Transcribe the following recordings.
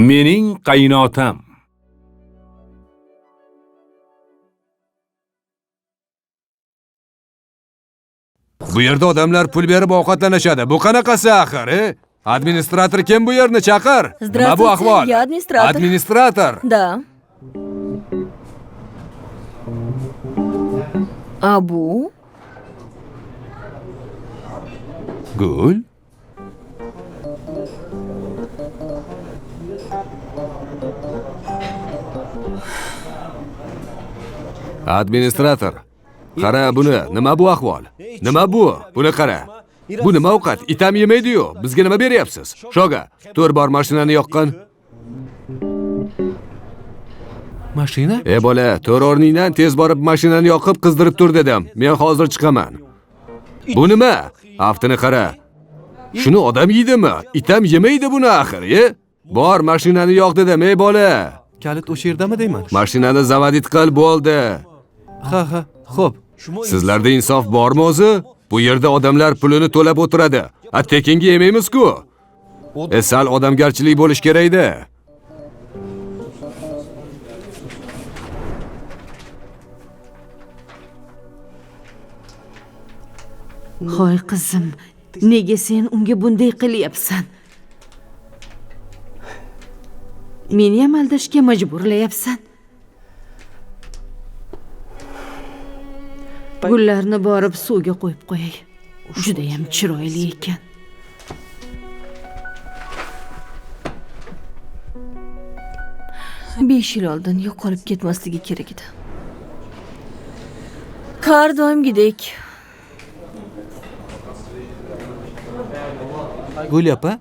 Mening qaynotam. Bu yerda odamlar pul berib ovqatlanishadi. Bu qanaqasi axir, e? Administrator kim bu yerni chaqir? Nima bu ahvol? Я администратор. Administrator. Да. A bu? Gul? Administrator. Qara buni, nima bu ahvol? Nima bu? Buni qara. Bu nima ovqat? Itam yemaydi-yu. Bizga nima beryapsiz? Shoga, to'r bor mashinani yoqqin. Mashina? E bola, to'r o'rningdan tez borib mashinani yoqib qizdirib tur dedim. Men hozir chiqaman. Bu nima? Aftini qara. Shuni odam yeydimi? Itam yemaydi buni axir, e? Bor mashinani yoq dedim, ey bola. Kalit o'sha yerdami deyman? Mashinani zavadit qil, bo'ldi. Ha, ha, xo'p. Sizlarda insof bormi o'zi? Bu yerda odamlar pulini to'lab o'tiradi. A tekinga yemaymiz-ku. Sal odamgarchilik bo'lish kerak-da. Hoy qizim, nega sen unga bunday qilyapsan? Meni ham aldashga majburlayapsan. Gullarni borib suvga qo'yib qo'yay. Juda ham chiroyli ekan. Besh yil oldin yo'qolib ketmasligi kerak edi. Har doimgidek. Gul opa,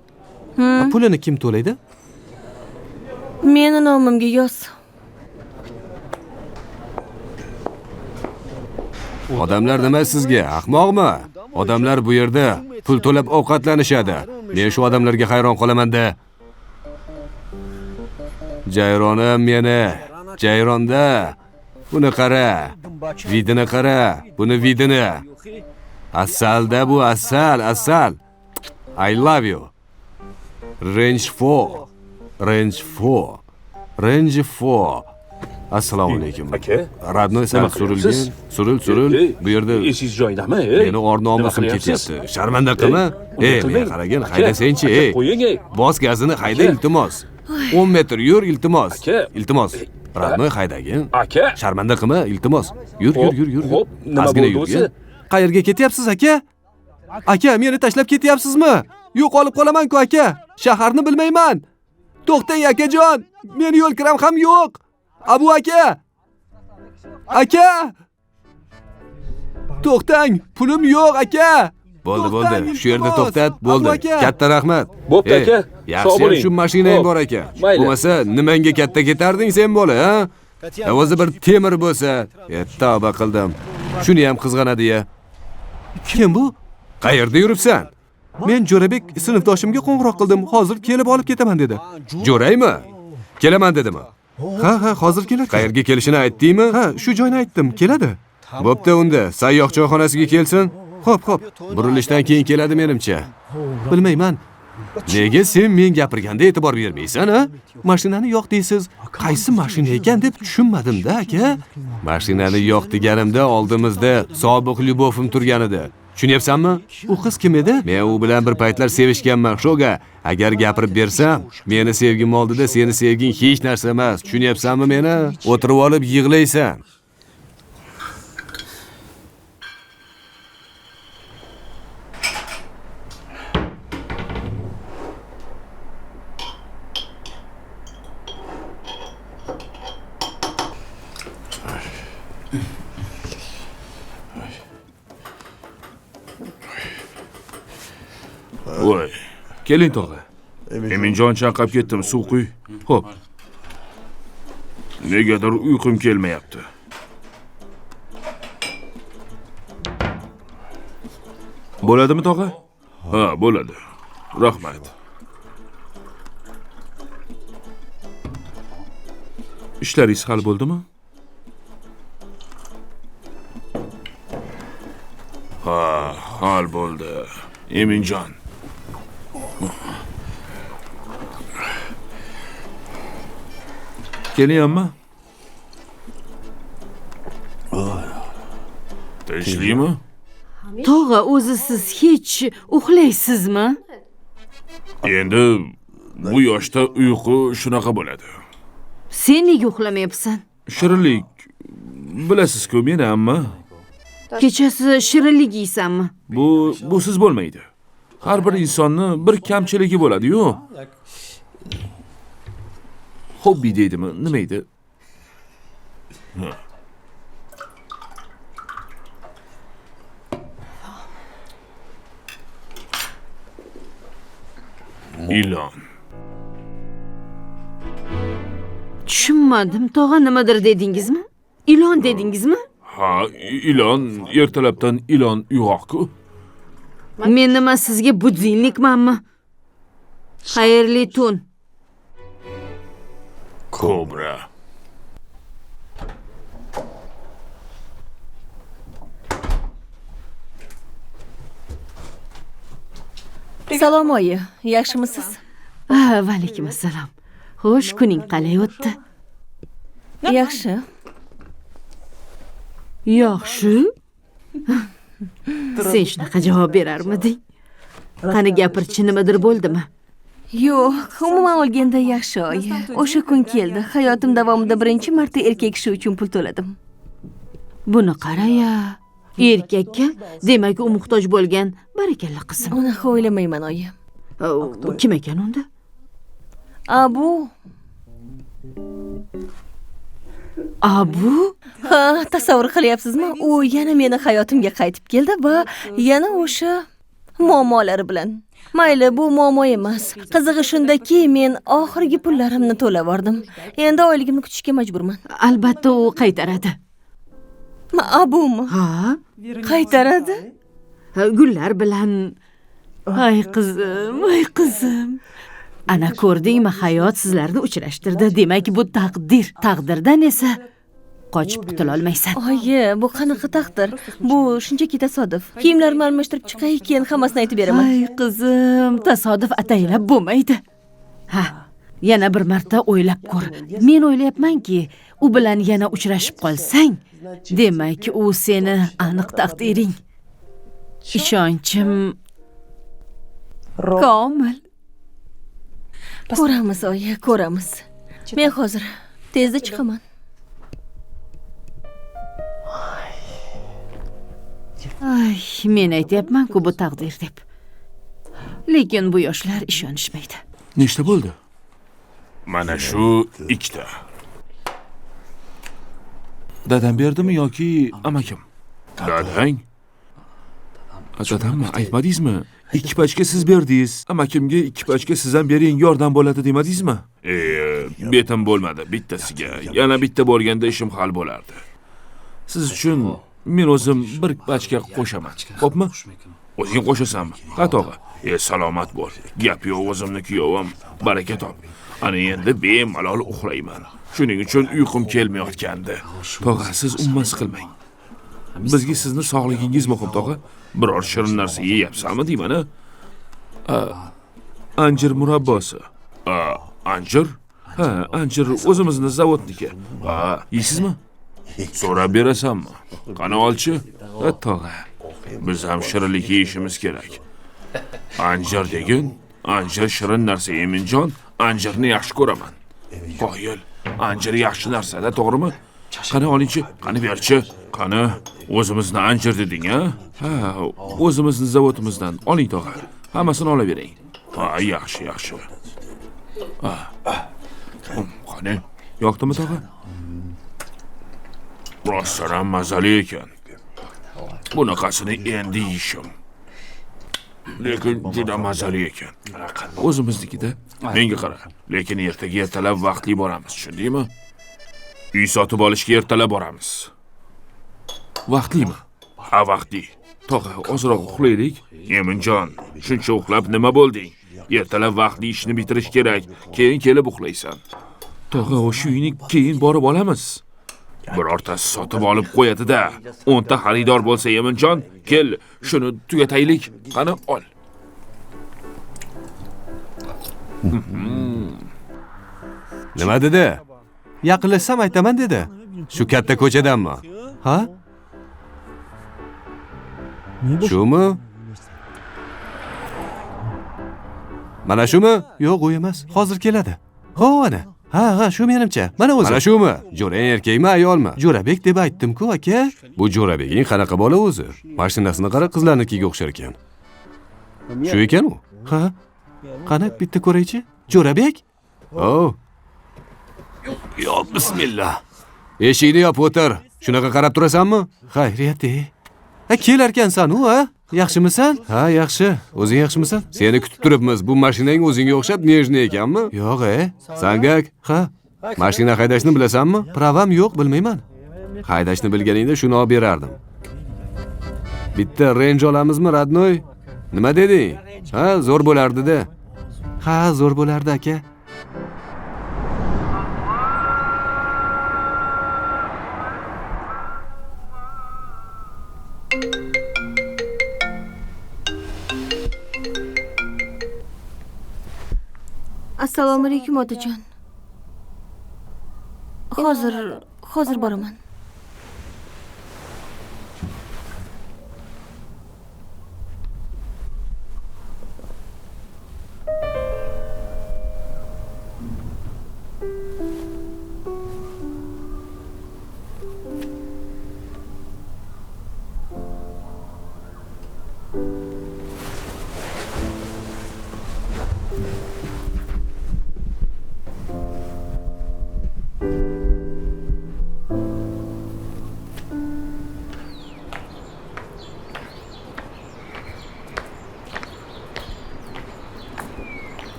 pulini kim to'laydi? Meni nomimga yoz. Odamlar nima sizga, ahmoqmi? Odamlar bu yerda pul to'lab ovqatlanishadi. Men shu odamlarga hayron qolaman-da. Jayronim meni, jayronda. Buni qara, vidini qara, buni vidini. Asalda bu asal, asal. I love you. Range 4. Range 4. Range 4. Assalomu alaykum. Aka, Radnoy sal surilgan. Suril, suril. Bu yerda esingiz joyidami? Meni or-nomusim ketyapti. Sharmanda qilma. Ey, menga qaragin, haydasangchi, ey. Qo'ying, ey. Bos gazini hayda, iltimos. 10 metr yur, iltimos. Iltimos. Radnoy haydagin. Aka, sharmanda qilma, iltimos. Yur, yur, yur, yur. Xo'p, nima bo'ldi o'zi? Qayerga ketyapsiz, aka? Aka, meni tashlab ketyapsizmi? Yo'qolib qolaman-ku, aka. Shaharni bilmayman. To'xtang, akajon. Meni yo'l kiram ham yo'q. Abu aka! Aka! To'xtang, pulim yo'q, aka. Bo'ldi, bo'ldi. Shu yerda to'xtat, bo'ldi. Katta rahmat. Bo'pti, aka. Yaxshi, shu mashinang bor ekan. Bo'lmasa, nimangga katta ketarding sen bola, ha? O'zi bir temir bo'lsa, tavba qildim. Shuni ham qizg'anadi-ya. Kim bu? Qayerda yuribsan? Men Jo'rabek sinfdoshimga qo'ng'iroq qildim. Hozir kelib olib ketaman dedi. Jo'raymi? Kelaman dedimi? Ha, ha, hozir keladi. Qayerga kelishini aytdingmi? Ha, shu joyni aytdim, keladi. Bo'pti unda, sayyoh choyxonasiga kelsin. Xo'p, xo'p. Burilishdan keyin keladi menimcha. Bilmayman. Nega sen men gapirganda e'tibor bermaysan, ha? Mashinani yo'q deysiz. Qaysi mashina ekan deb tushunmadim-da, aka. Mashinani yo'q deganimda oldimizda sobiq Lyubovim turgan edi. Tushunyapsanmi? U qiz kim edi? Men u bilan bir paytlar sevishganman, Shoga. Agar gapirib bersam, meni sevgim oldida seni sevging hech narsa emas. Tushunyapsanmi meni? O'tirib olib yig'laysan. Voy, keling tog'a. Eminjon chanqab ketdim, suv quy. Xo'p. Negadir uyqum kelmayapti. Bo'ladimi tog'a? Ha, bo'ladi. Rahmat. Ishlaringiz hal bo'ldimi? Ha, hal bo'ldi. Eminjon. Keling amma. Tinchlikmi? Tog'a, o'zi siz hech uxlaysizmi? Endi bu yoshda uyqu shunaqa bo'ladi. Sen nega uxlamayapsan? Shirinlik bilasiz-ku meni amma. Kechasi shirinlik yeysanmi? Bu siz bo'lmaydi. Har bir insonni bir kamchiligi bo'ladi-yu. Hobbi deydimi, nima edi? Ilon. Tushunmadim, tog'a, nimadir dedingizmi? Ilon dedingizmi? Ha, ilon, ertalabdan ilon uyg'oq-ku. Men nima sizga budilnikmanmi? Xayrli tun. Kobra. Salom oyi, yaxshimisiz? Va alaykum assalom. Xo'sh, kuning qalay o'tdi? Yaxshi. Yaxshi? Sen shunaqa javob berarmiding? Qani gapirchi, nimadir bo'ldimi? Yo'q, umuman olganda yaxshi oyi. O'sha kun keldi. Hayotim davomida birinchi marta erkak kishi uchun pul to'ladim. Buni qara-ya. Erkakka, demak u muhtoj bo'lgan. Barakalla qizim. Unaqa o'ylamayman oyi. Kim ekan unda? Abu. Abu? Ha, tasavvur qilyapsizmi? U yana meni hayotimga qaytib keldi va yana o'sha muammolari bilan. Mayli, bu muammo emas. Qizig'i shundaki, men oxirgi pullarimni to'lab yubordim. Endi oyligimni kutishga majburman. Albatta u qaytaradi. Abumi? Ha, qaytaradi. Gullar bilan. Ay qizim, ay qizim. Ana ko'rdingmi, hayot sizlarni uchrashtirdi. Demak, bu taqdir. Taqdirdan esa qochib qutula olmaysan. Oyi, bu qanaqa taqdir? Bu shunchaki tasodif. Kiyimlarimni almashtirib chiqay, keyin hammasini aytib beraman. Ay qizim, tasodif ataylab bo'lmaydi. Ha, yana bir marta o'ylab ko'r. Men o'ylayapmanki, u bilan yana uchrashib qolsang, demak, u seni aniq taqdiring. Ishonchim komil. Ko'ramiz oyi, ko'ramiz. Men hozir tezda chiqaman. Ay, men aytyapman-ku bu taqdir deb. Lekin bu yoshlar ishonishmaydi. Nechta bo'ldi? Mana shu ikkita. Dadam berdimi yoki amakim? Dadang? Dadammi? Aytmadingizmi? 2 pachka siz berdingiz. Amakimga 2 pachka siz ham bering, yordam bo'ladi demadingizmi? Betim bo'lmadi bittasiga. Yana bitta bo'lganda ishim hal bo'lardi. Siz uchun men o'zim bir pachka qo'shaman. Xo'pmi? O'zing qo'shasanmi? Ha tog'a. Salomat bo'l. Gap yo'q, o'zimni kuyovim. Baraka top. Ana endi bemalol uxlayman. Shuning uchun uyqum kelmayotgandi. Tog'a, siz umuman siqilmang. Bizga sizni sog'ligingiz muhim, tog'a. Biror shirin narsa yeyapsanmi deyman-a? Anjir murabbosi. Anjir? Ha, anjir o'zimizni zavodniki. Ha, yeysizmi? So'rab berasanmi? Qani olchi? Tog'a, biz ham shirinlik yeyishimiz kerak. Anjir degin, anjir shirin narsa, Eminjon, anjirni yaxshi ko'raman. Qoyil, anjir yaxshi narsa-da, to'g'rimi? Qani olingchi, qani berchi, qani o'zimizni anjir deding-a? Ha, o'zimizni zavodimizdan oling tog'a. Hammasini olavering. Ha, yaxshi, yaxshi. Ha. Qani, yoqdimi tog'a? Rostdan mazali ekan. Bunaqasini endi yeyishim. Lekin juda mazali ekan. O'zimiznikida. Menga qara. Lekin ertaga ertalab vaqtli boramiz, tushundingmi? Uy sotib olishga ertalab boramiz. Vaqtlimi? Ha, vaqtli. Tog'a, ozroq uxlaylik. Eminjon, shuncha uxlab nima bo'lding? Ertalab vaqtli ishni bitirish kerak, keyin kelib uxlaysan. Tog'a, o'sha uyni keyin borib olamiz. Birortasi sotib olib qo'yadi-da. 10 ta xaridor bo'lsa, Eminjon, kel, shuni tugataylik. Qani, ol. Nima dedi? Yaqinlashsam aytaman dedi. Shu katta ko'chadanmi? Ha? Shumi? Mana shumi? Yo'q, u emas. Hozir keladi. Ho, ana. Ha, ha, shu menimcha. Mana o'zi. Mana shumi? Jo'rang erkakmi, ayolmi? Jo'rabek deb aytdim-ku, aka. Bu Jo'rabeging qanaqa bola o'zi? Mashinasini qara, qizlarnikiga o'xshar ekan. Shu ekan u? Ha? Qani, bitta ko'raychi. Jo'rabek? O. Yo, bismillah. Eshikni yopib o'tir. Shunaqa qarab turasanmi? Xayriyat, e. Ha, kelarkansan u, ha? Yaxshimisan? Ha, yaxshi. O'zing yaxshimisan? Seni kutib turibmiz. Bu mashinang o'zingga o'xshab nejni ekanmi? Yo'q, e. Sangak, Ha, mashina haydashni bilasanmi? pravam yo'q, bilmayman. Haydashni bilganingda shuni olib berardim. Bitta Range olamizmi, radnoy? Nima deding? Ha, zo'r bo'lardi-da. Ha, zo'r bo'lardi, aka. Assalomu alaykum otajon. Hozir boraman.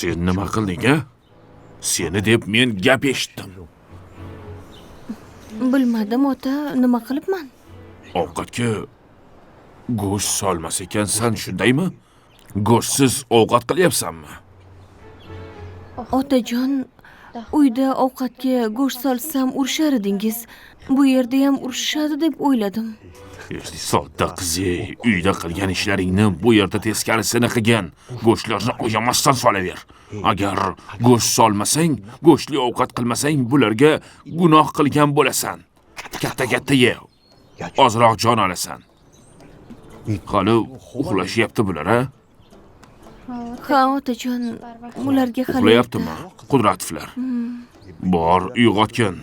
Sen nima qilding, a? Seni deb men gap eshitdim. Bilmadim, ota, nima qilibman? Ovqatga go'sht solmas ekansan, shundaymi? Go'shtsiz ovqat qilyapsanmi? Otajon, uyda ovqatga go'sht solsam urishar edingiz. Bu yerda ham urishadi deb o'yladim. Sodda qizi, uyda qilgan ishlaringni bu yerda teskarisini qilgan. Go'shtlarni oyamasdan solaver. Agar go'sht solmasang, go'shtli ovqat qilmasang, bularga gunoh qilgan bo'lasan. Katta-katta ye. Ozroq jon olasan. Hali uxlashyapti bular, a? Ha, otajon, ularga hali uxlayaptimi? Qudratovlar. Bor, uyg'otgin.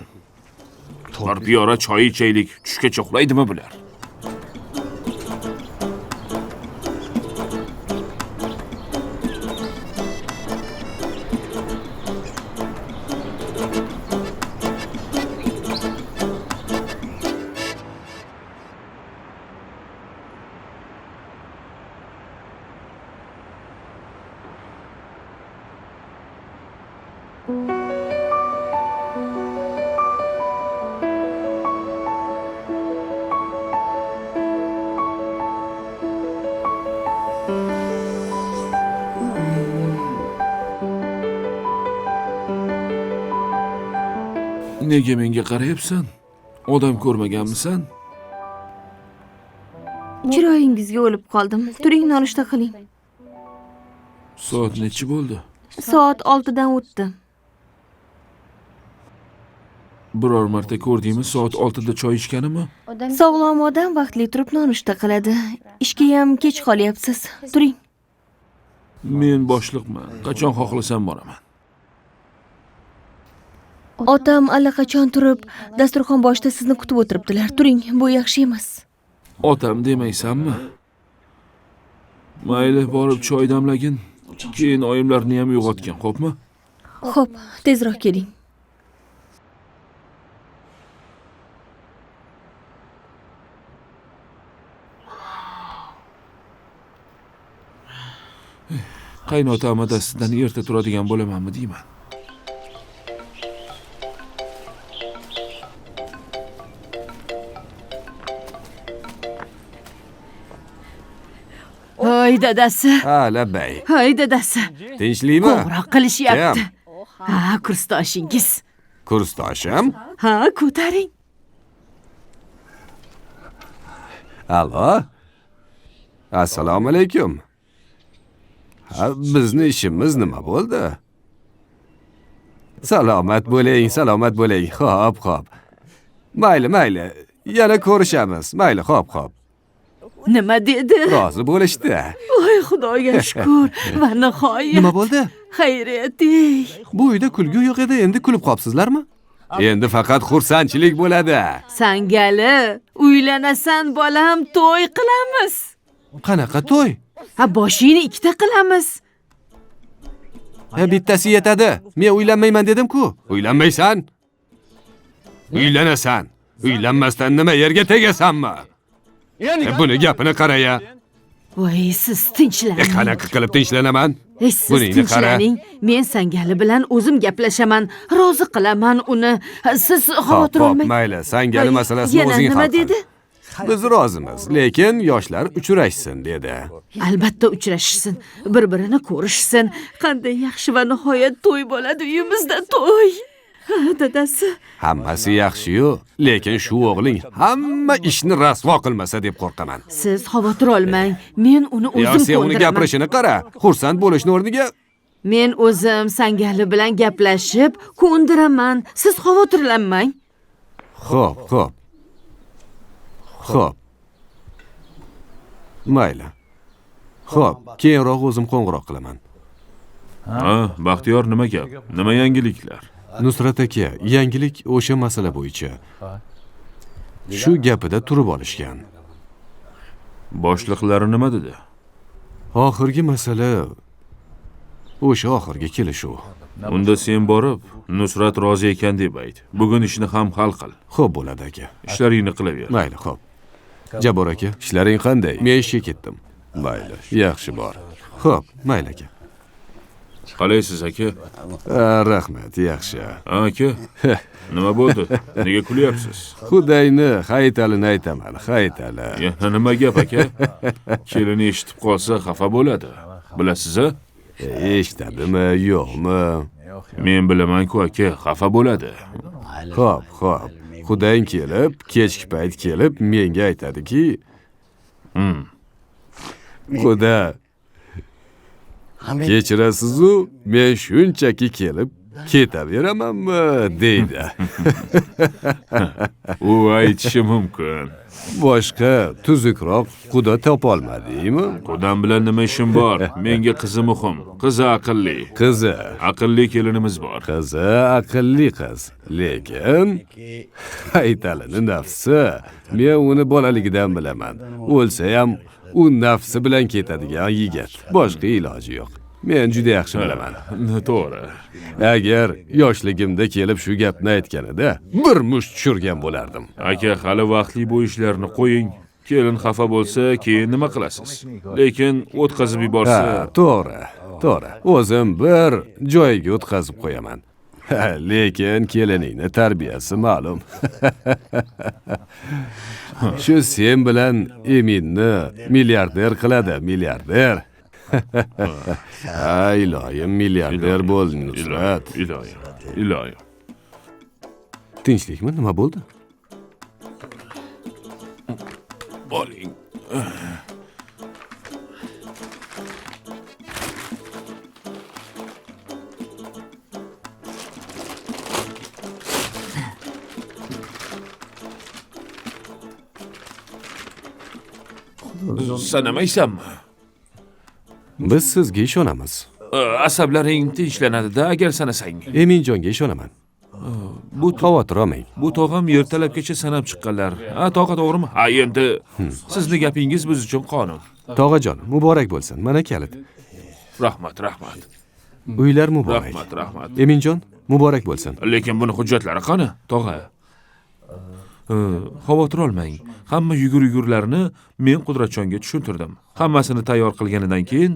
Bir piyola choy ichaylik, tushgacha uxlaydimi bular? Nega menga qarayapsan? Odam ko'rmaganmisan? Chiroyingizga o'lib qoldim. Turing, nonushta qiling. Soat nechi bo'ldi? Soat 6 dan o'tdi. Biror marta ko'rdingmi soat 6 da choy ichganimni? Sog'lom odam vaqtli turib nonushta qiladi. Ishga ham kech qolyapsiz. Turing. Men boshliqman. Qachon xohlasam boraman. Otam allaqachon turib, dasturxon boshida sizni kutib o'tiribdilar. Turing, bu yaxshi emas. Otam demaysanmi? Mayli, borib choy damlagin. Keyin oyimlarni ham uyg'otgin, xo'pmi? Xo'p, tezroq keling. Qaynotam adasidan erta turadigan bo'lamanmi deyman. Hoy dadasi. Ha, labbay. Hoy dadasi. Tinchlikmi? Qo'ng'iroq qilishyapti. Ha, kursdoshingiz. Kursdoshim? Ha, ko'taring. Allo. Assalomu alaykum. Ha, bizni ishimiz nima bo'ldi? Salomat bo'ling, salomat bo'ling. Xo'p, xo'p. Mayli, mayli. Yana ko'rishamiz. Mayli, xo'p, xo'p. Nima dedi? Rozi bo'lishdi. Voy, Xudoga shukr. Va nihoyat. Nima bo'ldi? Xayriyat. Bu uyda kulgu yo'q edi, endi kulib qopsizlarmi? Endi faqat xursandchilik bo'ladi. Sangali, uylanasan bolam, to'y qilamiz. Qanaqa to'y? Ha, boshingni ikkita qilamiz. Ha, bittasi yetadi. Men uylanmayman dedim-ku. Uylanmaysan? Uylanasan. Uylanmasdan nima yerga tegasanmi? Buni gapini qara-ya. Voy, siz tinchlaning. Qanaqa qilib tinchlanaman? Siz tinchlaning. Men Sangali bilan o'zim gaplashaman, rozi qilaman uni. Siz xavotir olmang. Mayli, Sangali masalasini o'zing hal qil. Nima dedi? Biz rozimiz, lekin yoshlar uchrashsin dedi. Albatta uchrashsin, bir-birini ko'rishsin. Qanday yaxshi va nihoyat to'y bo'ladi uyimizda, to'y. Dadasi. Hammasi yaxshi-yu, lekin shu o'g'ling hamma ishni rasvo qilmasa deb qo'rqaman. Siz xavotir olmang, men uni o'zim ko'ndiraman. Sen uni gapirishini qara, xursand bo'lishni o'rniga men o'zim Sangali bilan gaplashib ko'ndiraman. Siz xavotirlanmang. Xo'p, xo'p. Xo'p. Mayli. Xo'p, keyinroq o'zim qo'ng'iroq qilaman. Ha, Baxtiyor, nima gap? Nima yangiliklar? Nusrat aka, yangilik o'sha masala bo'yicha. Shu gapida turib olishgan. Boshliqlari nima dedi? Oxirgi masala o'sha oxirgi kelishuv. Unda sen borib, Nusrat rozi ekan deb ayt. Bugun ishni ham hal qil. Xo'p bo'ladi aka. Ishlaringni qilaver. Mayli, xo'p. Jabbor aka, ishlaring qanday? Men ishga ketdim. Mayli, yaxshi bor. Xo'p, mayli aka. Qalaysiz aka? Rahmat, yaxshi. Aka, nima bo'ldi? Nega kulyapsiz? Xudayni Haytalini aytaman, Haytali. Yana nima gap aka? Kelini eshitib qolsa xafa bo'ladi. Bilasiz-a? Eshitadimi, yo'qmi? Men bilaman-ku aka, xafa bo'ladi. Xo'p, xo'p. Xudang kelib, kechki payt kelib menga aytadiki, Xuda, kechirasiz-u, men shunchaki kelib ketaveramanmi, deydi. U aytishi mumkin. Boshqa tuzukroq quda topolmadingmi? Qudam bilan nima ishim bor? Menga qizi muhim. Qizi aqlli. Qizi. Aqlli kelinimiz bor. Qizi aqlli qiz. Lekin Haytalini nafsi, men uni bolaligidan bilaman. O'lsa ham u nafsi bilan ketadigan yigit. Boshqa iloji yo'q. Men juda yaxshi bilaman. To'g'ri. Agar yoshligimda kelib shu gapni aytganida bir musht tushirgan bo'lardim. Aka, hali vaqtli bu ishlarni qo'ying. Kelin xafa bo'lsa, keyin nima qilasiz? Lekin o'tkazib yuborsa... Ha, to'g'ri, to'g'ri. O'zim bir joyiga o'tkazib qo'yaman. Lekin keliningni tarbiyasi ma'lum. Shu sen bilan Eminni milliarder qiladi, milliarder. Ha, iloyim milliarder bo'ldi Nusrat. Iloyim, iloyim. Tinchlikmi? Nima bo'ldi? Boling. Sanamaysanmi? Biz sizga ishonamiz. Asablaring tinchlanadi-da agar sanasang. Eminjonga ishonaman. Bu xavotir olmang. Bu tog'am ertalabgacha sanab chiqqanlar. Ha, tog'a, to'g'rimi? Ha, endi sizni gapingiz biz uchun qonun. Tog'ajon, muborak bo'lsin. Mana kalit. Rahmat, rahmat. Uylar muborak. Rahmat, rahmat. Eminjon, muborak bo'lsin. Lekin buni hujjatlari qani, tog'a? Xavotir olmang. Hamma yugur-yugurlarni men Qudratjonga tushuntirdim. Hammasini tayyor qilganidan keyin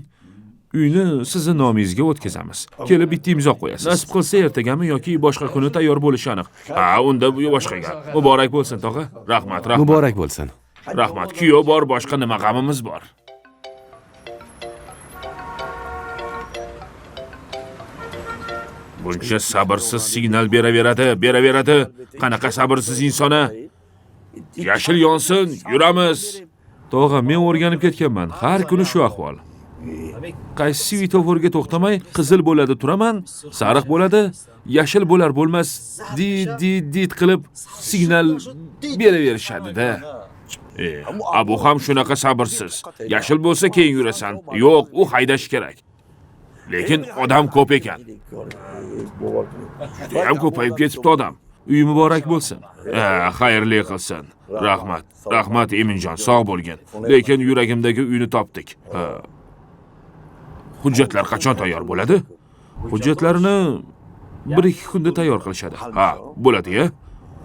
uyni sizni nomingizga o'tkazamiz. Kelib bitta imzo qo'yasiz. Nasib qilsa ertagami yoki boshqa kuni tayyor bo'lishi aniq. Ha, unda bu boshqa gap. Muborak bo'lsin, tog'a. Rahmat, rahmat. Muborak bo'lsin. Rahmat. Kuyov bor, boshqa nima g'amimiz bor? Buncha sabrsiz signal beraveradi, beraveradi. Qanaqa sabrsiz insona? Yashil yonsin, yuramiz. Tog'a, men o'rganib ketganman. Har kuni shu ahvol. Qaysi svetoforga to'xtamay, qizil bo'ladi turaman, sariq bo'ladi, yashil bo'lar bo'lmas, dit dit dit qilib signal beraverishadi-da. Abu ham shunaqa sabrsiz. Yashil bo'lsa keyin yurasan. Yo'q, u haydash kerak. Lekin odam ko'p ekan. Judayam ko'payib ketibdi odam. Uy muborak bo'lsin. Xayrli qilsin. Rahmat. Rahmat Eminjon, sog' bo'lgin. Lekin yuragimdagi uyni topdik. Hujjatlar qachon tayyor bo'ladi? Hujjatlarni 1-2 kunda tayyor qilishadi. Ha, bo'ladi-ya.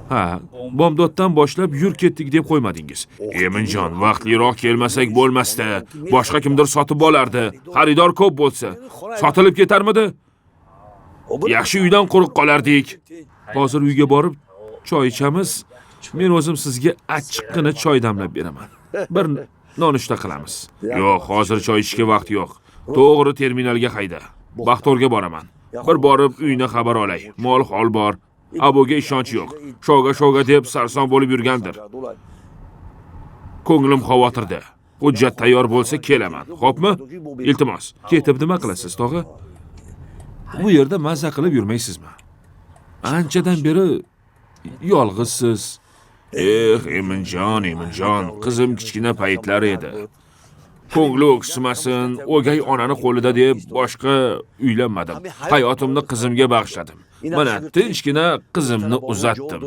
Ha, bomdoddan boshlab yur ketdik deb qo'ymadingiz. Eminjon, vaqtliroq kelmasak bo'lmasdi. Boshqa kimdir sotib olardi. Xaridor ko'p bo'lsa, sotilib ketarmidi? Yaxshi uydan quruq qolardik. Hozir uyga borib choy ichamiz. Men o'zim sizga achchiqqina choy damlab beraman. Bir nonushta qilamiz. Yo'q, hozir choy ichishga vaqt yo'q. To'g'ri terminalga hayda. Baxtorga boraman. Bir borib uyni xabar olay. Mol hol bor. Abuga ishonch yo'q. Shoga shoga deb sarson bo'lib yurgandir. Ko'nglim xavotirda. Hujjat tayyor bo'lsa kelaman. Xo'pmi? Iltimos. Ketib nima qilasiz, tog'a? Bu yerda maza qilib yurmaysizmi? Anchadan beri yolg'izsiz. Eh, Eminjon, Eminjon, qizim kichkina paytlari edi. Ko'ngli o'ksimasin, o'gay onani qo'lida deb boshqa uylanmadim. Hayotimni qizimga bag'ishladim. Mana tinchgina qizimni uzatdim.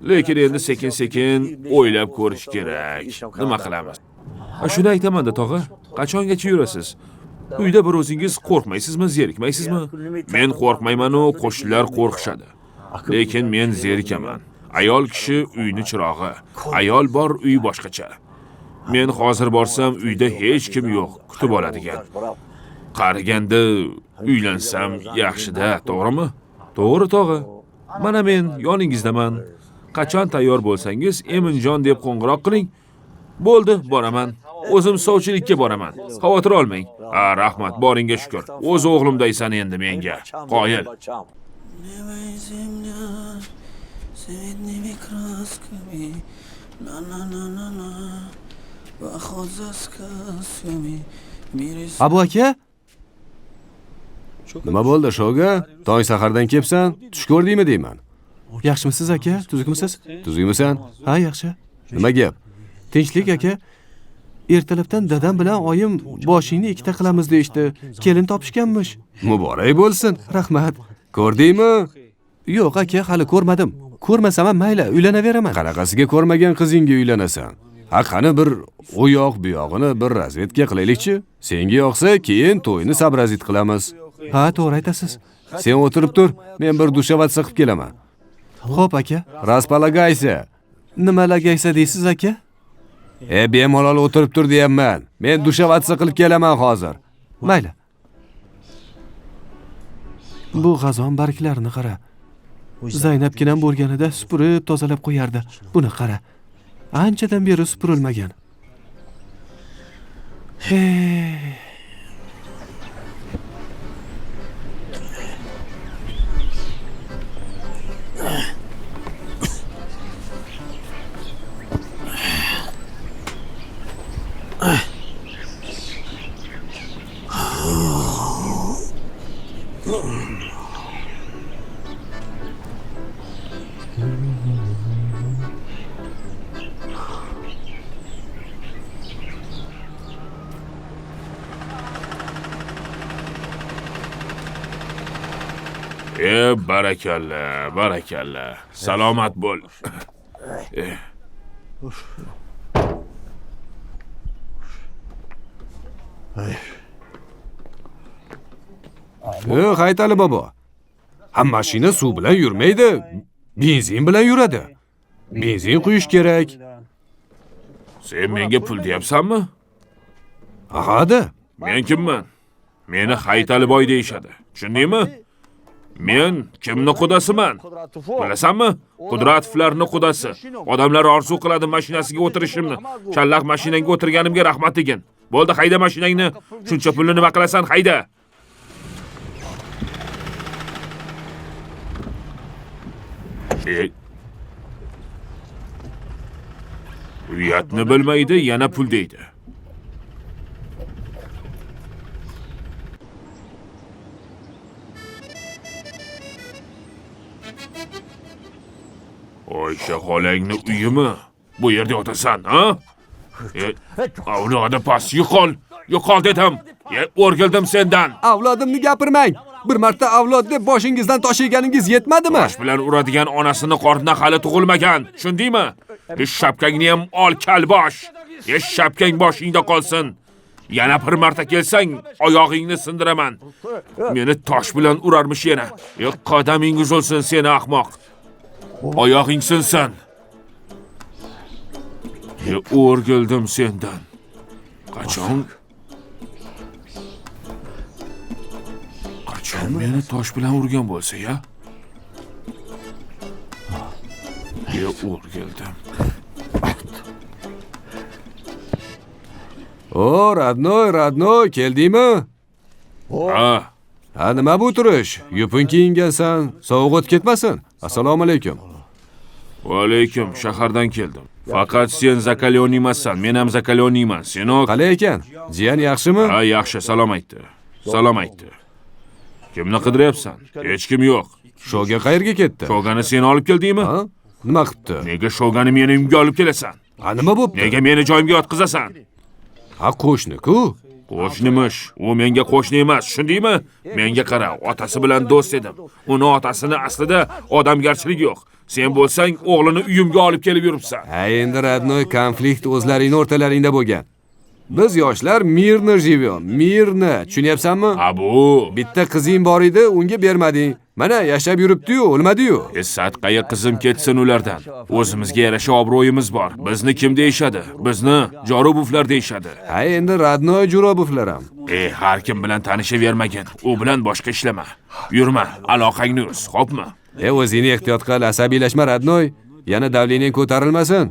Lekin endi sekin-sekin o'ylab ko'rish kerak. Nima qilamiz? Shuni aytaman-da, tog'a, qachongacha yurasiz? Uyda bir o'zingiz qo'rqmaysizmi, zerikmaysizmi? Men qo'rqmayman-u, qo'shnilar qo'rqishadi. Lekin men zerikaman. Ayol kishi uyni chirog'i. Ayol bor, uy boshqacha. Men hozir borsam uyda hech kim yo'q, kutib oladigan. Qariganda uylansam yaxshi-da, to'g'rimi? To'g'ri, tog'a. Mana men yoningizdaman. Qachon tayyor bo'lsangiz, Eminjon deb qo'ng'iroq qiling. Bo'ldi, boraman. O'zim sovchilikka boraman. Xavotir olmang. Ha, rahmat, boringga shukr. O'z o'g'limdaysan endi menga. Qoyil. Abu aka? Nima bo'ldi, Shoga? Tong sahardan kelibsan, tush ko'rdingmi deyman. Yaxshimisiz aka? Tuzukmisiz? Tuzukmisan? Ha, yaxshi. Nima gap? Tinchlik aka. Ertalabdan dadam bilan oyim boshingni ikkita qilamiz deyishdi. Kelin topishganmish. Muborak bo'lsin. Rahmat. Ko'rdingmi? Yo'q aka, hali ko'rmadim. Ko'rmasam ham mayli, uylanaveraman. Qanaqasiga ko'rmagan qizingga uylanasan? Ha, qani bir u yoq bu yog'ini bir razvedka qilaylikchi. Senga yoqsa, keyin to'yni sabrazit qilamiz. Ha, to'g'ri aytasiz. Sen o'tirib tur, men bir dushavatsa qilib kelaman. Xo'p aka. Rasполагайся. Nima lagaysa deysiz aka? Bemalol o'tirib tur deyapman. Men dushavatsa qilib kelaman hozir. Mayli. Bu g'azon barglarini qara. Zaynabginam bo'lganida supurib tozalab qo'yardi. Buni qara. Anchadan beri supurilmagan. Hey. Barakalla, barakalla. Salomat bo'l. Haytali bobo. Ha, mashina suv bilan yurmaydi, benzin bilan yuradi. Benzin quyish kerak. Sen menga pul deyapsanmi? Aha-da. Men kimman? Meni Haytali boy deyishadi. Tushundingmi? Men kimni qudasiman? Bilasanmi? Qudratovlarning qudasi. Odamlar orzu qiladi mashinasiga o'tirishimni. Challaq mashinangga o'tirganimga rahmat degin. Bo'ldi, hayda mashinangni. Shuncha pulni nima qilasan, hayda. Uyatni bilmaydi, yana pul deydi. Oysha xolangni uyimi? Bu yerda yotasan, ha? Avlodi past, yo'qol! Yo'qol dedim. O'rgildim sendan. Avlodimni gapirmang. Bir marta avlod deb boshingizdan tosh yeganingiz yetmadimi? Tosh bilan uradigan onasini qornida hali tug'ilmagan. Tushundingmi? Shapkangni ham ol, kalbosh. Shapkang boshingda qolsin. Yana bir marta kelsang, oyog'ingni sindiraman. Meni tosh bilan urarmish yana. Qadaming uzilsin seni ahmoq. Oyog'ing sinsin. O'rgildim sendan. Qachon meni tosh bilan urgan bo'lsa, ya? O'rgildim. O, родной, родной, keldingmi? Ha. Ha, nima bu turish? Yupun kiyingansan, sovuq o'tib ketmasin. Assalomu alaykum. Va alaykum, shahardan keldim. Faqat sen zakalyon emassan, men ham zakalyon emas. Senok. Qalay ekan? Jiyan yaxshimi? Ha, yaxshi, salom aytdi. Salom aytdi. Kimni qidiryapsan? Hech kim yo'q. Shoga qayerga ketdi? Shogani sen olib keldingmi? Ha? Nima qilibdi? Nega shogani meni uyimga olib kelasan? Ha, nima bo'pti? Nega meni joyimga yotqizasan? Ha, qo'shni-ku. Qo'shnimish. U menga qo'shni emas, tushundingmi? Menga qara, otasi bilan do'st edim. Uni otasini aslida odamgarchilik yo'q. Sen bo'lsang, o'g'lini uyimga olib kelib yuribsan. Ha, endi родной konflikt o'zlaringning o'rtalaringda bo'lgan. Biz yoshlar mirno живем, mirno. Tushunyapsanmi? Ha, bu. Bitta qizing bor edi, unga bermading. Mana yashab yuribdi-yu, o'lmadi-yu. Sadqaga qizim ketsin ulardan. O'zimizga yarasha obro'yimiz bor. Bizni kim deyishadi? Bizni Jorobovlar deyishadi. Ha, endi родной Jorobovlar ham. Har kim bilan tanishavermagin. U bilan boshqa ishlama. Yurma, aloqangni uz, xo'pmi? O'zingni ehtiyot qil, asabiylashma родной. Yana davleniyang ko'tarilmasin.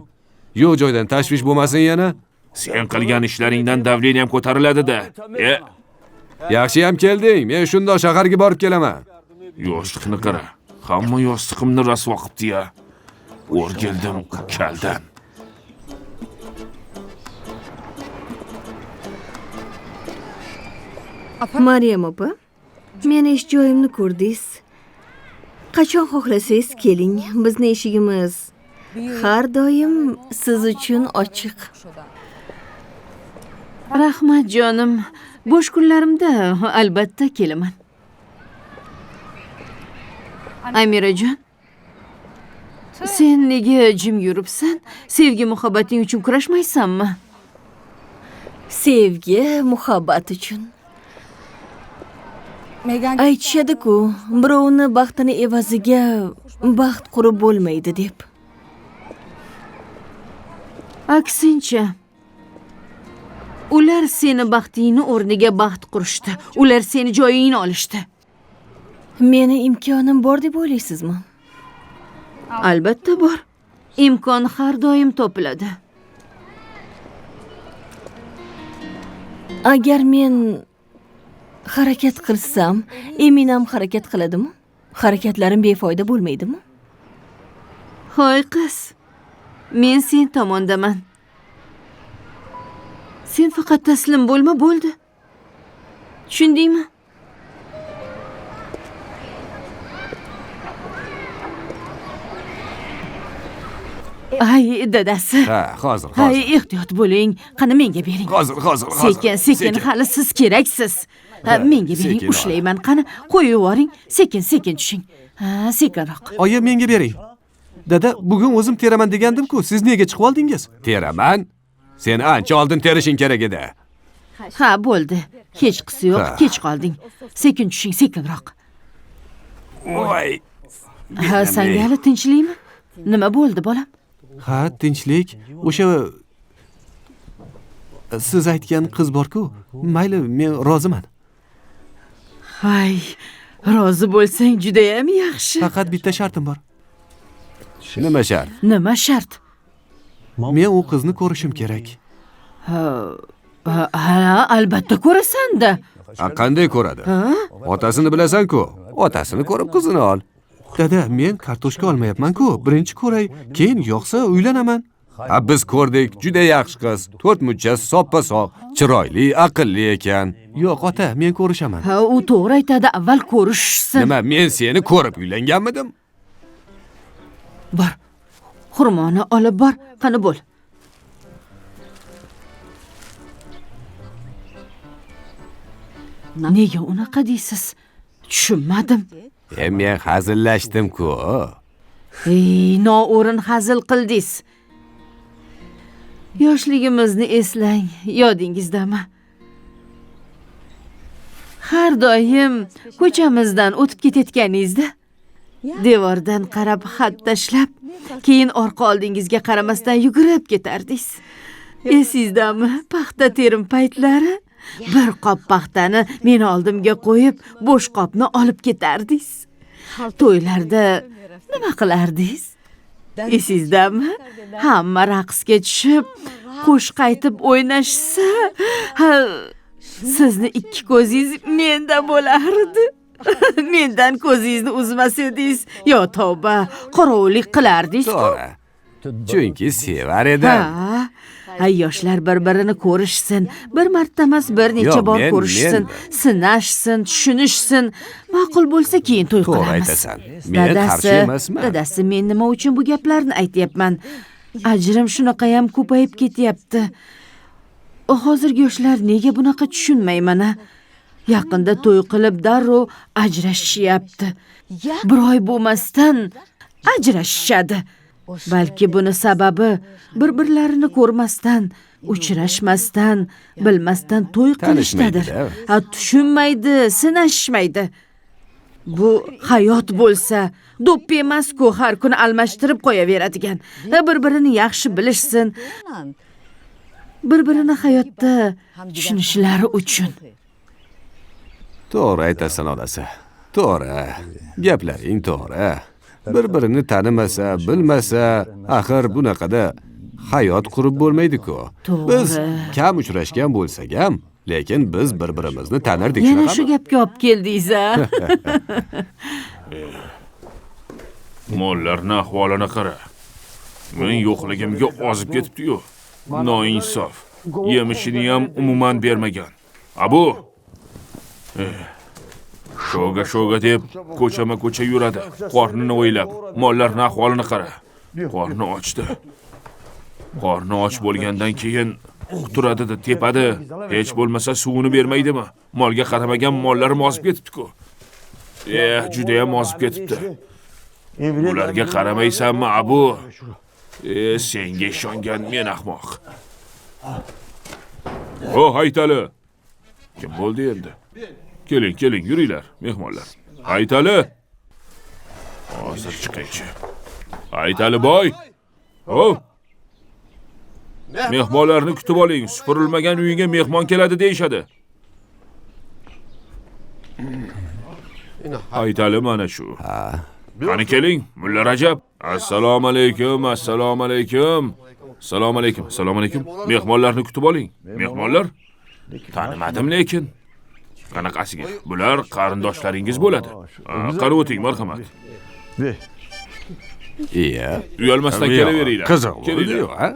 Yo'q joydan tashvish bo'lmasin yana. Sen qilgan ishlaringdan davleniyam ko'tariladi-da. Yaxshi ham kelding. Men shundoq shaharga borib kelaman. Yostiqni qara. Hamma yostiqimni rasvo qilibdi-ya. O'rgildim kaldan. Maryam opa, meni ish joyimni ko'rdingiz. Qachon xohlasangiz keling. Bizni eshigimiz har doim siz uchun ochiq. Rahmat jonim. Bo'sh kunlarimda albatta kelaman. Amirajon, sen nega jim yuribsan? Sevgi muhabbating uchun kurashmaysanmi? Sevgi muhabbat uchun. Aytishadi-ku, birovni baxtini evaziga baxt qurib bo'lmaydi deb. Aksincha, ular seni baxtingni o'rniga baxt qurishdi. Ular seni joyingni olishdi. Meni imkonim bor deb o'ylaysizmi? Albatta bor. Imkon har doim topiladi. Agar men harakat qilsam, Eminam harakat qiladimi? Harakatlarim befoyda bo'lmaydimi? Hoy qiz, men sen tomondaman. Sen faqat taslim bo'lma, bo'ldi. Tushundingmi? Ay, dadasi. Ha, hozir, hozir. Ay, ehtiyot bo'ling. Qani menga bering. Hozir, hozir, hozir. Sekin, sekin, hali siz keraksiz. Ha, menga bering, ushlayman. Qani, qo'yib yuboring. Sekin, sekin tushing. Ha, sekinroq. Oyi, menga bering. Dada, bugun o'zim teraman degandim-ku, siz nega chiqib oldingiz? Teraman? Sen ancha oldin terishing kerak edi. Ha, bo'ldi. Hech qisi yo'q, kech qolding. Sekin tushing, sekinroq. Voy. Ha, senga hali tinchlikmi? Nima bo'ldi, bolam? Ha, tinchlik. O'sha siz aytgan qiz bor-ku. Mayli, men roziman. Hay, rozi bo'lsang juda ham yaxshi. Faqat bitta shartim bor. Nima shart? Nima shart? Men u qizni ko'rishim kerak. Ha, albatta ko'rasan-da. Ha, qanday ko'radi? Otasini bilasan-ku. Otasini ko'rib qizini ol. Dada, men kartoshka olmayapman-ku. Birinchi ko'ray, keyin yo'qsa uylanaman. Ha, biz ko'rdik, juda yaxshi qiz. To'rt muchasi soppa-sog', chiroyli, aqlli ekan. Yo'q, ota, men ko'rishaman. Ha, u to'g'ri aytadi, avval ko'rishsin. Nima, men seni ko'rib uylanganmidim? Bor. Xurmoni olib bor, qani bo'l. Nega unaqa deysiz? Tushunmadim. Men hazillashdim-ku. Ey, noo'rin hazil qildingiz. Yoshligimizni eslang, yodingizdami? Har doim ko'chamizdan o'tib ketayotganingizda devordan qarab xat tashlab, keyin orqa oldingizga qaramasdan yugurib ketardingiz. Esingizdami? Paxta terim paytlari bir qop paxtani meni oldimga qo'yib, bo'sh qopni olib ketardingiz. To'ylarda nima qilardingiz? Esingizdami? Hamma raqsga tushib, qo'shiq aytib o'ynashsa, sizni ikki ko'zingiz menda bo'lardi. Mendan ko'zingizni uzmas edingiz. Yo tavba, qorovullik qilardingiz-ku. To'g'ri. Chunki sevar edim. Ha, yoshlar bir-birini ko'rishsin, bir marta emas, bir necha bor ko'rishsin, sinashsin, tushunishsin. Ma'qul bo'lsa keyin to'y qilamiz. To'g'ri aytasan. Men qarshi emasman. Dadasi, men nima uchun bu gaplarni aytyapman? Ajrim shunaqa ham ko'payib ketyapti. Hozirgi yoshlar nega bunaqa tushunmayman a? Yaqinda to'y qilib darrov ajrashishyapti. Bir oy bo'lmasdan ajrashishadi. Balki buni sababi bir-birlarini ko'rmasdan, uchrashmasdan, bilmasdan to'y qilishdadir. Ha, tushunmaydi, sinashmaydi. Bu hayot bo'lsa, do'ppi emas-ku, har kuni almashtirib qo'yaveradigan. Bir-birini yaxshi bilishsin, bir-birini hayotda tushunishlari uchun. To'g'ri aytasan, onasi. To'g'ri. Gaplaring to'g'ri. Bir-birini tanimasa, bilmasa, axir bunaqada hayot qurib bo'lmaydi-ku. Biz kam uchrashgan bo'lsak ham, lekin biz bir-birimizni tanirdik. Yana shu gapga olib keldingiz-a? Mollarning ahvolini qara. Men yo'qligimga ozib ketibdi-yu. Noinsof. Yemishini ham umuman bermagan. Abu shoga shoga deb ko'chama-ko'cha yuradi. Qornini o'ylab, mollarning ahvolini qara. Qorni ochdi. Qorni och bo'lgandan keyin quturadi-da, tepadi. Hech bo'lmasa suvini bermaydimi? Molga qaramagan mollarim ozib ketibdi-ku. Juda ham ozib ketibdi. Bularga qaramaysanmi, Abu? Senga ishongan men ahmoq. O, Haytali. Kim bo'ldi endi? Keling, keling, yuringlar, mehmonlar. Haytali. Hozir chiqaychi. Haytali boy. O! Mehmonlarni kutib oling. Supurilmagan uyga mehmon keladi deyshadi. Haytali mana shu. Qani keling, Mulla Rajab. Assalomu alaykum, assalomu alaykum. Assalomu alaykum, assalomu alaykum. Mehmonlarni kutib oling. Mehmonlar? Tanimadim lekin. Qanaqasiga? Bular qarindoshlaringiz bo'ladi. Qani o'ting, marhamat. Iya. Uyalmasdan kelaveringlar. Qiziq bo'ldi-yu, ha?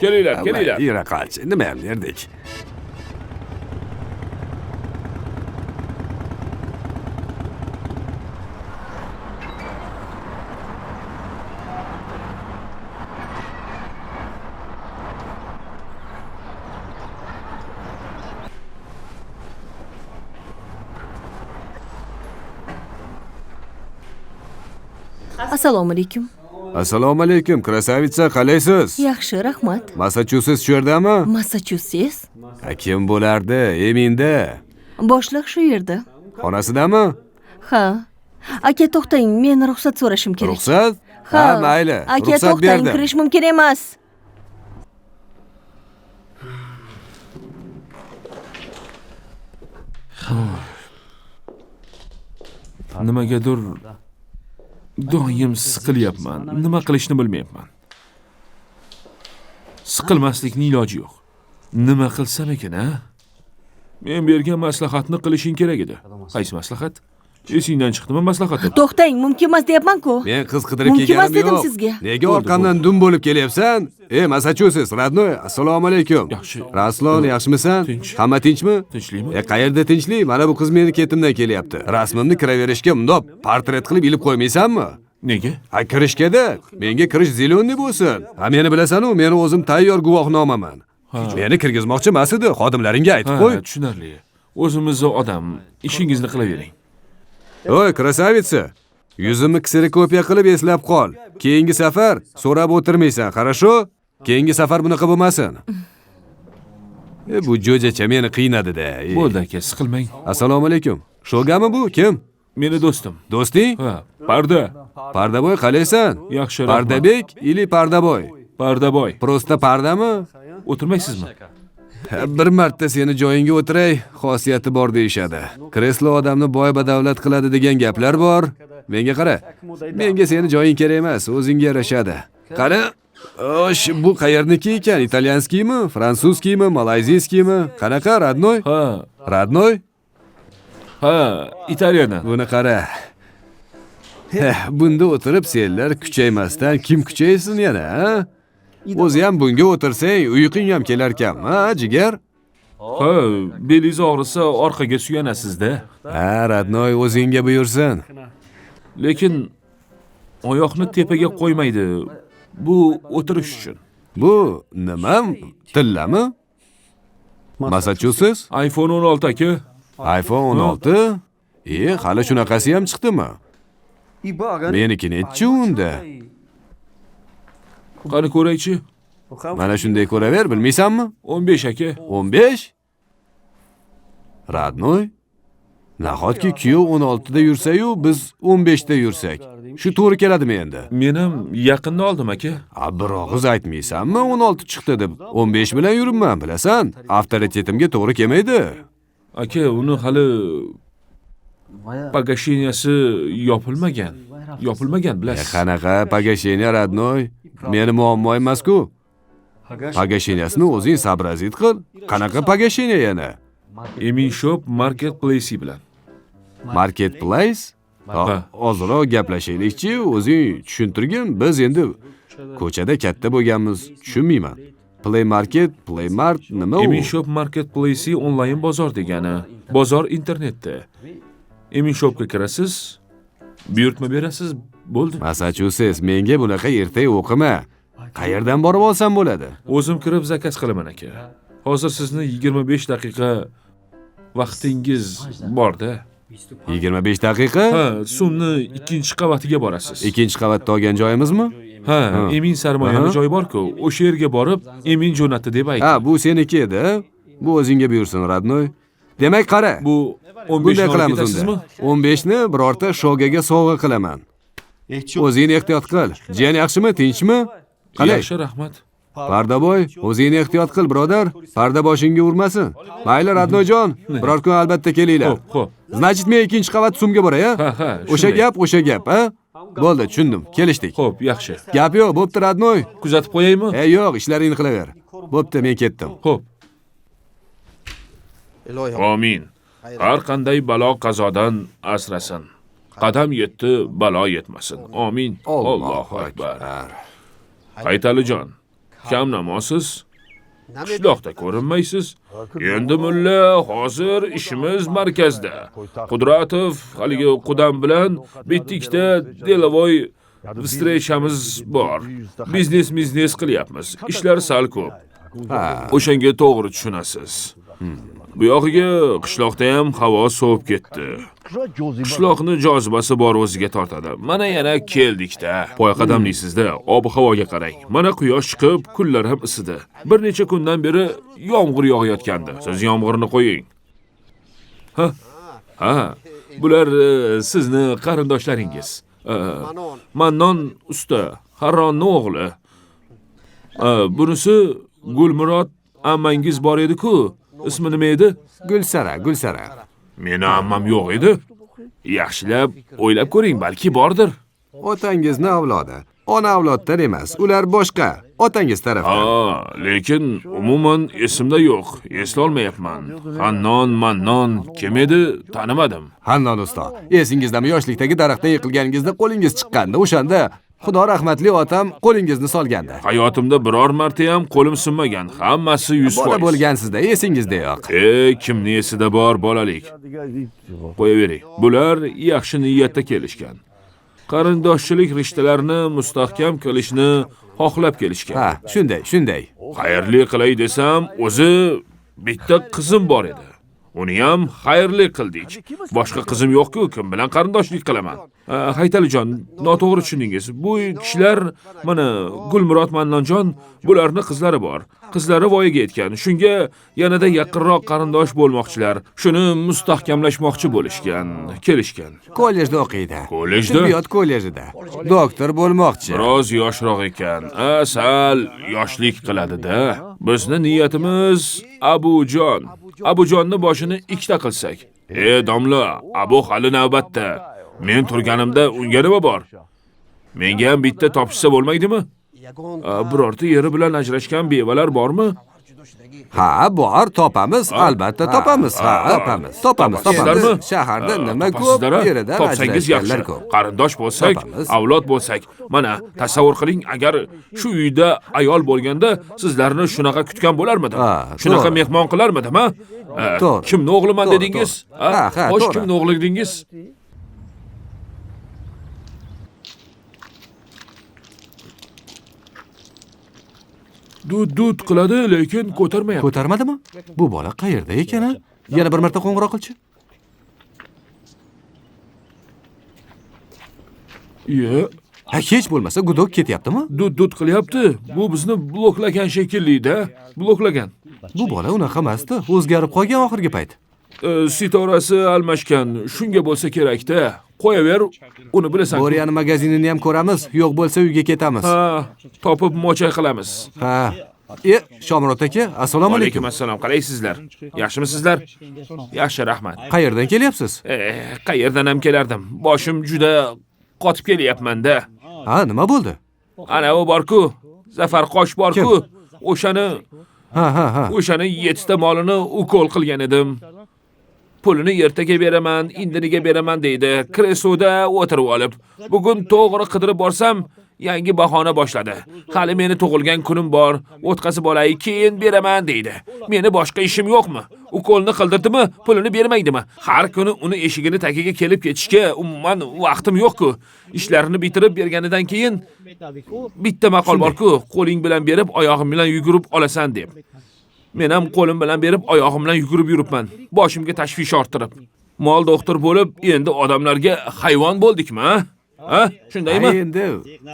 Kelinglar, kelinglar. Yura qolchi, nima ham derdik. Assalomu alaykum. Assalomu alaykum, krasavitsa, qalaysiz? Yaxshi, rahmat. Massachusets shu yerdami? Massachusets? Kim bo'lardi, Eminda? Boshliq shu yerda. Xonasidami? Ha. Aka, to'xtang, men ruxsat so'rashim kerak. Ruxsat? Ha, mayli. Aka, to'xtang, kirish mumkin emas. Nimagadir doim siqilyapman. Nima qilishni bilmayapman. Siqilmaslikning iloji yo'q. Nima qilsam ekan, a? Men bergan maslahatni qilishing kerak edi. Qaysi maslahat? Esingdan chiqdimi maslahatim? To'xtang, mumkin emas deyapman-ku. Men qiz qidirib Mumkin emas kelganim dedim yo'q. sizga. Nega orqamdan dum bo'lib kelyapsan? Ey, Massachusetts, родной, assalomu alaykum. Yaxshi. Raslon, yaxshimisan? Tinch. Hamma tinchmi? Tinchlikmi? Qayerda tinchlik? Mana bu qiz meni ketimdan kelyapti. Rasmimni kiraverishga mundoq portret qilib ilib qo'ymaysanmi? Nega? Ha, kirishga-da. Menga kirish zelonni bo'lsin. Ha, meni bilasan-u, meni o'zim tayyor guvohnomaman. Meni kirgizmoqchi emas edi, xodimlaringga aytib qo'y. Ha, tushunarli. O'zimizni odam, ishingizni qilavering. Oy, красавица. Yuzimni kserokopiya qilib eslab qol. Keyingi safar so'rab o'tirmaysan, хорошо? Keyingi safar bunaqa bo'lmasin. Bu jo'jacha meni qiynadi-da. Bo'ldi aka, siqilmang. Assalomu alaykum. Shogami bu? Kim? Meni do'stim. Do'sting? Ha, Parda. Pardaboy qalaysan? Yaxshi, rahmat. Pardabek или Pardaboy? Pardaboy. Просто pardami? O'tirmaysizmi? Bir marta seni joyingga o'tiray, xosiyati bor deyishadi. Kreslo odamni boy badavlat qiladi degan gaplar bor. Menga qara. Menga seni joying kerak emas, o'zingga yarashadi. Qani, osh, bu qayerniki ekan? Итальянский mi, французский mi, малайзийский mi? Qanaqa, родной? Ha, Родной? ha, Italiyadan. Buni qara. Bunda o'tirib senlar kuchaymasdan kim kuchaysin yana, ha? O'zi ham bunga o'tirsang, uyqung ham kelarkan, ha, jigar? Ha, belingiz og'risa orqaga suyanasiz-da. Ha, родной, o'zingga buyursin. Lekin oyoqni tepaga qo'ymaydi. Bu o'tirish uchun. Bu nima? Tillami? Massachusetts? iPhone 16 aka. iPhone 16? Hali shunaqasi ham chiqdimi? Meniki nechi unda? Qani ko'raychi? Mana shunday ko'raver, bilmaysanmi? 15 aka. 15? Родной? Nahotki kuyov 16 da yursa-yu, biz 15 da yursak? Shu to'g'ri keladimi endi? Men ham yaqinda oldim aka. A, bir og'iz aytmaysanmi 16 chiqdi deb? 15 bilan yuribman, bilasan. Avtoritetimga to'g'ri kelmaydi. Aka, uni hali погашения si yopilmagan. Yopilmagan, bilasiz. Qanaqa погашение, родной? Meni muammo emas-ku. Погашения sini o'zing сообразить qil. Qanaqa погашение yana? Emin Shop Marketplace bilan. Marketplace? Ha. Ozroq gaplashaylikchi, o'zing tushuntirgin. Biz endi ko'chada katta bo'lganmiz, tushunmayman. Play Market, Play Mart nima u? Emin Shop Marketplace onlayn bozor degani. Bozor internetda. Emin Shopga kirasiz, buyurtma berasiz, bo'ldi. Massachusetts, menga bunaqa ertak o'qima. Qayerdan borib olsam bo'ladi? O'zim kirib заказ qilaman aka. Hozir sizni 25 daqiqa vaqtingiz bor-da. 25 daqiqa? Ha, SUMni ikkinchi qavatiga borasiz. Ikkinchi qavatda olgan joyimizmi? Ha, Emin sarmoyani Aha. joyi bor-ku. O'sha yerga borib, Emin jo'natdi deb ayting. Ha, bu seniki edi. Bu o'zingga buyursin, родной. Demak, qara. Bu 15 Bunday ni olib qilamiz ketasizmi? unda. 15 ni birorta shogaga sovg'a qilaman. O'zingni ehtiyot qil. Jiyan yaxshimi, tinchmi? Qalay? Yaxshi, rahmat. Pardaboy, o'zingni ehtiyot qil, birodar. Parda boshingga urmasin. Mayli, родной jon, biror kun albatta kelinglar. Xo'p, xo'p. Значит, men ikkinchi qavat SUMga boray, a? Ha, ha, O'sha shunday. gap, o'sha gap, a? Bo'ldi, tushundim. Kelishdik. Xo'p, yaxshi. Gap yo'q, bo'pti, родной. Kuzatib qo'yaymi? E, yo'q, ishlaringni qilaver. Bo'pti, men ketdim. Xo'p. Amin. Har qanday balo qazodan asrasin. Qadam yetdi, balo yetmasin. Amin. Allohu akbar. Haytalijon, kam namosiz, qishloqda ko'rinmaysiz. Endi mulla, hozir ishimiz markazda. Qudratov haligi qudam bilan bitta ikkita деловой встреча miz bor. Biznes biznes qilyapmiz. Ishlar sal ko'p. O'shanga to'g'ri tushunasiz. Bu yog'iga qishloqda ham havo sovib ketdi. Qishloqni jozibasi bor, o'ziga tortadi. Mana yana keldik-da. Poyqadamlisizda, ob-havoga qarang. Mana quyosh chiqib, kunlar ham isidi. Bir necha kundan beri yomg'ir yog'ayotgandi. Siz yomg'irni qo'ying. Ha? Ha, bular sizni qarindoshlaringiz. Mannon usta, Harronni o'g'li. Bunisi Gulmurod ammangiz bor edi-ku. Ismi nima edi? Gulsara, Gulsara. Meni ammam yo'q edi. Yaxshilab o'ylab ko'ring, balki bordir. Otangizni avlodi. Ona avloddan emas, ular boshqa. Otangiz tarafdan. Ha, lekin umuman esimda yo'q, eslolmayapman. Hannon, Mannon kim edi, tanimadim. Hannon usta, esingizdami yoshlikdagi daraxtdan yiqilganingizda qo'lingiz chiqqandi? O'shanda Xudo rahmatli otam qo'lingizni solgandi. Hayotimda biror marta ham qo'lim sinmagan, hammasi 100%. Bola bo'lgansizda, esingizda yo'q. Kimni esida bor bolalik? Qo'yavering. Bular yaxshi niyatda kelishgan. Qarindoshchilik rishtalarini mustahkam qilishni xohlab kelishgan. Ha, shunday, shunday. Xayrli qilay desam, o'zi bitta qizim bor edi. Uni ham xayrli qildik. Boshqa qizim yo'q-ku, kim bilan qarindoshlik qilaman? Haytalijon, noto'g'ri tushundingiz. Bu kishilar mana Gulmurod Mannonjon, bularning qizlari bor. Qizlari voyaga yetgan. Shunga yanada yaqinroq qarindosh bo'lmoqchilar. Shuni mustahkamlashmoqchi bo'lishgan, kelishgan. Kollejda o'qiydi. Kollejda? Tibbiyot kollejida. Doktor bo'lmoqchi. Biroz yoshroq ekan. Sal yoshlik qiladi-da. Bizni niyatimiz Abujon. Abujonni boshini ikkita qilsak. Domla, Abu hali navbatda. Men turganimda unga nima bor? Menga ham bitta topishsa bo'lmaydimi? Birorta yeri bilan ajrashgan bevalar bormi? Ha, bor, topamiz, albatta topamiz. Ha, topamiz. Topamiz, topamiz. Shaharda nima ko'p, yeridan topsangiz yaxshi. Qarindosh bo'lsak, avlod bo'lsak. Mana tasavvur qiling, agar shu uyda ayol bo'lganda sizlarni shunaqa kutgan bo'larmidim? Shunaqa mehmon qilarmidim, ha? Kimni o'g'liman dedingiz? Ha, xo'sh, kimni o'g'li dedingiz? Dud qiladi, lekin ko'tarmayapti. Ko'tarmadimi? Bu bola qayerda ekan, ha? Yana bir marta qo'ng'iroq qilchi. Ha, hech bo'lmasa gudok ketyaptimi? Dud qilyapti. Bu bizni bloklagan shekilli-da, bloklagan. Bu bola unaqa emasdi, o'zgarib qolgan oxirgi payt. Sitorasi almashgan, shunga bo'lsa kerak-da. Qo'yaver, uni bilasan. Bo'riyani magazinini ham ko'ramiz, yo'q bo'lsa uyga ketamiz. Ha, topib mo'chay qilamiz. Ha. Shomurod aka, assalomu alaykum. Alaykum assalom, qalaysizlar? Yaxshimisizlar? Yaxshi, rahmat. Qayerdan kelyapsiz? Qayerdan ham kelardim. Boshim juda qotib kelyapman-da. Ha, nima bo'ldi? Ana u bor-ku, Zafar Qosh bor-ku. O'shani Ha. O'shani 7 ta molini ukol qilgan edim. Pulini ertaga beraman, indiniga beraman deydi. Kresloda o'tirib olib, bugun to'g'ri qidirib borsam, yangi bahona boshladi. Hali meni tug'ilgan kunim bor, o'tqazib olay, keyin beraman deydi. Meni boshqa ishim yo'qmi? Ukolni qildirdimi, pulini bermaydimi? Har kuni uni eshigini tagiga kelib ketishga umuman vaqtim yo'q-ku. Ishlarini bitirib berganidan keyin bitta maqol bor-ku, qo'ling bilan berib, oyog'im bilan yugurib olasan deb. Men ham qo'lim bilan berib, oyog'im bilan yugurib yuribman. Boshimga tashvish orttirib. Mol doktor bo'lib, endi odamlarga hayvon bo'ldikmi, ha? Ha, shundaymi? Endi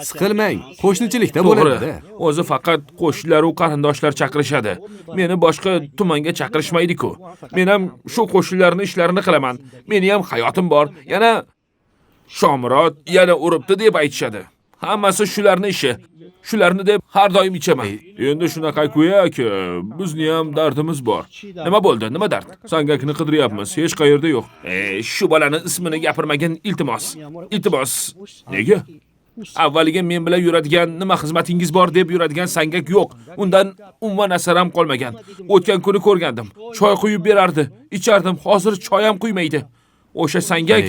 siqilmang, qo'shnichilikda bo'ladi-da. O'zi faqat qo'shnilar va qarindoshlar chaqirishadi. Meni boshqa tumanga chaqirishmaydi-ku. Men ham shu qo'shnilarning ishlarini qilaman. Meni ham hayotim bor. Yana Shomurod yana uribdi deb aytishadi. Hammasi shularning ishi. Shularni deb har doim ichaman. Endi shunaqa aka, bizni ham dardimiz bor. Nima bo'ldi? Nima dard? Sangakni qidiryapmiz, hech qayerda yo'q. Shu bolani ismini gapirmagin, iltimos. Iltimos. Nega? Avvaliga men bilan yuradigan, nima xizmatingiz bor deb yuradigan sangak yo'q. Undan umuman asar ham qolmagan. O'tgan kuni ko'rgandim. Choy quyib berardi, ichardim. Hozir choy ham quymaydi. O'sha sangak,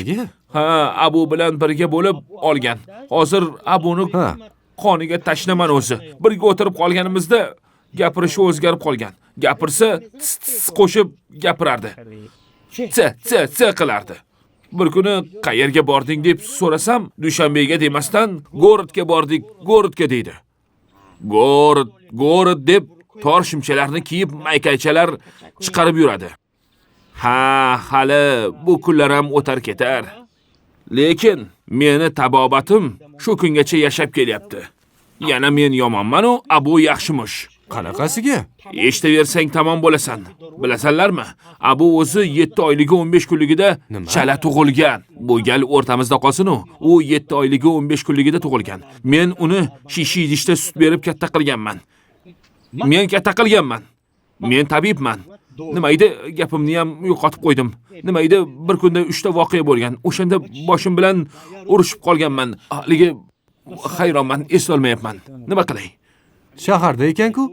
ha, Abu bilan birga bo'lib olgan. Hozir Abuni qoniga tashnaman o'zi. Birga o'tirib qolganimizda gapirishi o'zgarib qolgan. Gapirsa ts ts qo'shib gapirardi. Ts ts ts qilardi. Bir kuni qayerga bording deb so'rasam, Dushanbega demasdan Gorodga bordik, Gorodga deydi. Gorod, Gorod deb tor shimchalarni kiyib maykaychalar chiqarib yuradi. Ha, hali bu kunlar ham o'tar ketar. Lekin meni tabobatim shu kungacha yashab kelyapti. Yana men yomonman-u, Abu yaxshimish. Qanaqasiga? Eshitaversang tamom bo'lasan. Bilasanlarmi? Abu o'zi 7 oyligi 15 kunligida chala tug'ilgan. Bu gal o'rtamizda qolsin-u. U 7 oyligi 15 kunligida tug'ilgan. Men uni shisha idishda sut berib katta qilganman. Men katta qilganman. Men tabibman. Nima edi? Gapimni ham yo'qotib qo'ydim. Nima edi? Bir kunda 3 ta voqea bo'lgan. O'shanda boshim bilan urushib qolganman. Haligi hayronman, eslolmayapman. Nima qilay? Shaharda ekan-ku.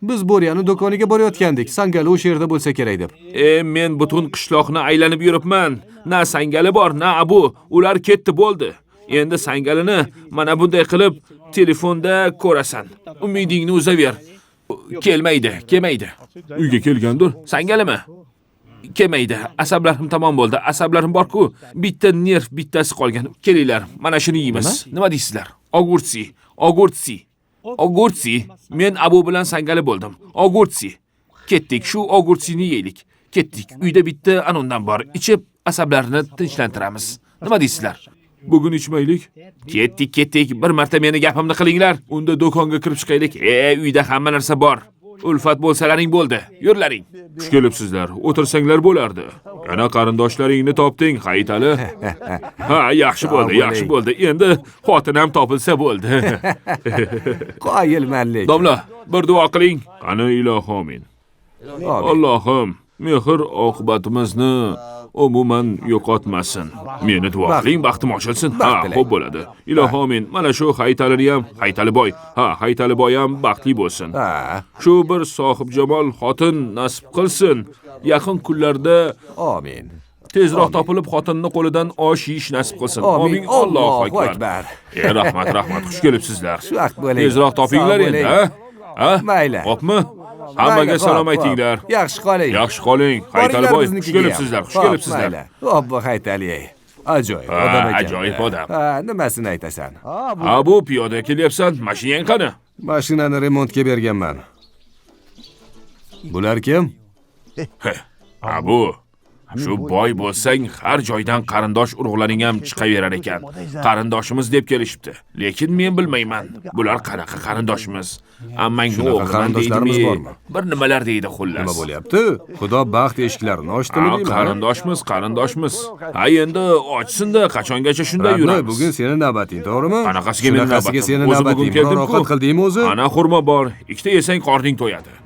Biz Bo'ryani do'koniga borayotgandik. Sangali o'sha yerda bo'lsa kerak deb. Men butun qishloqni aylanib yuribman. Na Sangali bor, na Abu. Ular ketdi bo'ldi. Endi Sangalini mana bunday qilib telefonda ko'rasan. Umidingni uzaver. Kelmaydi, kelmaydi. Uyga kelgandir. Sangalimi? Kelmaydi. Asablarim tamom bo'ldi. Asablarim bor-ku. Bitta nerv bittasi qolgan. Kelinglar, mana shuni yeymiz. Nima deysizlar? Ogurtsi, ogurtsi. Ogurtsi. Men Abu bilan Sangali bo'ldim. Ogurtsi. Ketdik, shu ogurtsini yeylik. Ketdik. Uyda bitta anondan bor. Ichib asablarni tinchlantiramiz. Nima deysizlar? Bugun ichmaylik. Ketdik, ketdik. Bir marta meni gapimni qilinglar. Unda do'konga kirib chiqaylik. Uyda hamma narsa bor. Ulfat bo'lsalaring bo'ldi. Yurlaring. Xush kelibsizlar. O'tirsanglar bo'lardi. Yana qarindoshlaringni topding, Hayitali. Ha, yaxshi bo'ldi, yaxshi bo'ldi. Endi xotin ham topilsa bo'ldi. Qoyilmanlik. Domla, bir duo qiling. Qani ilohi amin. Allohim, mehr oqibatimizni umuman yo'qotmasin. Meni duo qiling, baxtim ochilsin. Ha, xo'p bo'ladi. Ilohi amin. Mana shu Hayitali ham, Hayitali boy. Ha, Hayitali boy ham baxtli bo'lsin. Shu bir sohibjamol xotin nasib qilsin. Yaqin kunlarda amin. Tezroq topilib xotinni qo'lidan osh yeyish nasib qilsin. Amin. Allohu akbar. Rahmat, rahmat. Xush kelibsizlar. Tezroq topinglar endi, ha? Ha? Mayli. Xo'pmi? Hammaga salom aytinglar. Yaxshi qoling. Yaxshi qoling. Hayitali boy, xush kelibsizlar, xush kelibsizlar. Obbo Hayitali. Ajoyib odam ekan. Ajoyib odam. Ha, nimasini aytasan? Ha, bu piyoda kelyapsan, mashinang qani? Mashinani remontga berganman. Bular kim? Ha, bu shu boy bo'lsang, har joydan qarindosh urug'laring ham chiqaverar ekan. Qarindoshimiz deb kelishibdi. Lekin men bilmayman, bular qanaqa qarindoshimiz. Ammangni o'g'liman deydimi? Bir nimalar deydi xullas. Nima bo'lyapti? Xudo baxt eshiklarini ochdimi deyman? Qarindoshmiz, qarindoshmiz. Ha, endi ochsin-da, qachongacha shunday yuramiz? Bugun seni navbating, to'g'rimi? Qanaqasiga meni navbatim? Seni navbating. Biror ovqat qildingmi o'zi? Ana xurmo bor. Ikkita yesang qorning to'yadi.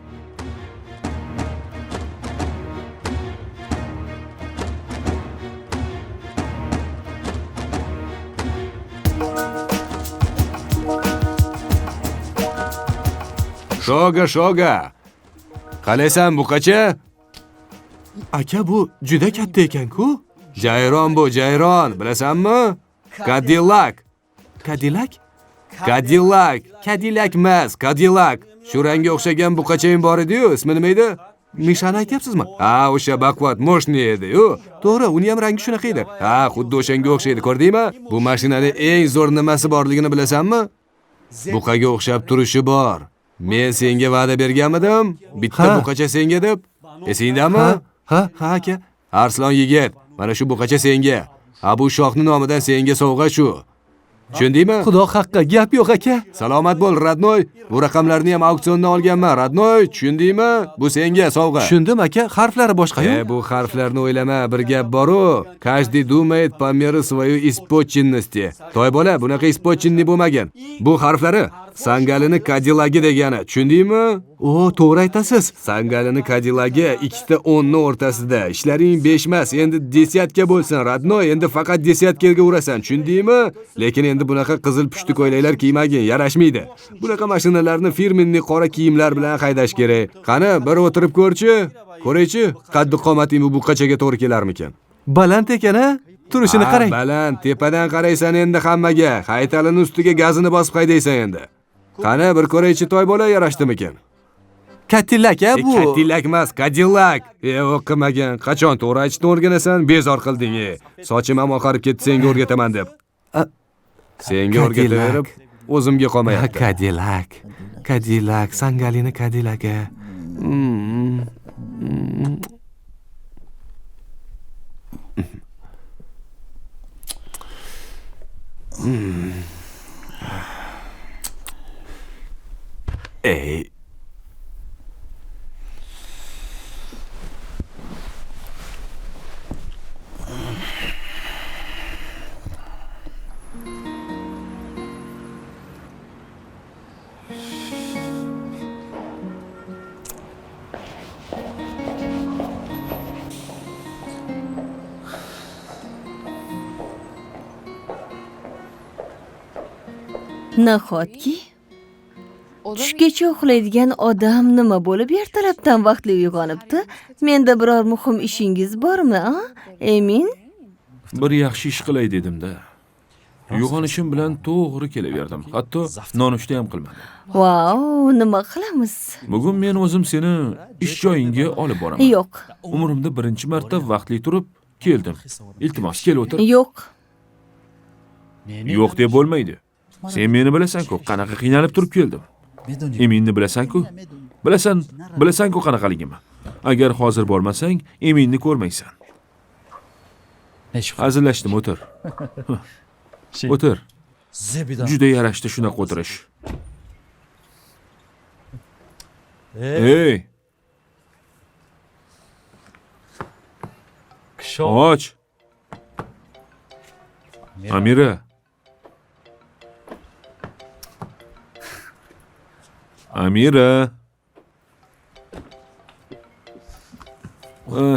Shoga, shoga. Qalaysan buqacha? Aka, bu juda katta ekan-ku. Jayron bu, jayron, bilasanmi? Cadillac. Cadillac? Cadillac. Cadillac emas, Cadillac. Shu rangga o'xshagan buqachang bor edi-yu, ismi nima edi? Mishani aytyapsizmi? Ha, o'sha baquvvat moshni edi-yu. To'g'ri, uni ham rangi shunaqa edi. Ha, xuddi o'shanga o'xshaydi, ko'rdingmi? Bu mashinaning eng zo'r nimasi borligini bilasanmi? Buqaga o'xshab turishi bor. Men senga va'da berganmidim? Bitta buqacha senga deb. Esingdami? Ha, ha aka. Arslon yigit, mana shu buqacha senga. Abu Shohning nomidan senga sovg'a shu. Tushundingmi? Xudo haqqi, gap yo'q aka. Salomat bo'l, Radnoy. Bu raqamlarni ham auksiondan olganman, Radnoy. Tushundingmi? Bu senga sovg'a. Tushundim aka, harflari boshqa-yu. Bu harflarni o'ylama, bir gap bor-u. Каждый думает по мере своей испорченности. Toy bola, bunaqa испорченный bo'lmagan. Bu harflari Sangalini Cadillac'i degani, tushundingmi? O, to'g'ri aytasiz. Sangalini Cadillac'i ikkita 10 ni o'rtasida. Ishlaring 5 emas, endi desyatka bo'lsin, Radnoy, endi faqat desyatkaga urasan, tushundingmi? Lekin endi bunaqa qizil pushti ko'ylaklar kiymagin, yarashmaydi. Bunaqa mashinalarni firmenniy qora kiyimlar bilan haydash kerak. Qani, bir o'tirib ko'rchi, ko'raychi, qaddi qomating bu buqachaga to'g'ri kelarmikan? Baland ekan, ha? Turishini qarang. Baland, tepadan qaraysan endi hammaga. Haytalini ustiga gazini bosib haydaysan endi. Qani, bir ko'raychi toy bola yarashdimikan? Cadillac a bu. Cadillac emas, Cadillac. O'qimagan. Qachon to'g'ri aytishni o'rganasan? Bezor qilding. Sochim ham oqarib ketdi, senga o'rgataman deb. Senga o'rgataverib, o'zimga qolmayapti. Cadillac. Cadillac, Sangalini Cadillac'i. Ey. Nahotki? Tushgacha uxlaydigan odam nima bo'lib ertalabdan vaqtli uyg'onibdi? Menda biror muhim ishingiz bormi, a? Emin? Bir yaxshi ish qilay dedim-da. Uyg'onishim bilan to'g'ri kelaverdim. Hatto nonushta ham qilmadim. Vau, nima qilamiz? Bugun men o'zim seni ish joyingga olib boraman. Yo'q. Umrimda birinchi marta vaqtli turib keldim. Iltimos, kel o'tir. Yo'q. Yo'q deb bo'lmaydi. Sen meni bilasan-ku, qanaqa qiynalib turib keldim. Eminni bilasan-ku? Bilasan-ku qanaqaligimni. Agar hozir bormasang, Eminni ko'rmaysan. Hazillashdim, o'tir. O'tir. Juda yarashdi shunaqa o'tirish. Ey! Och! Amira. Amira.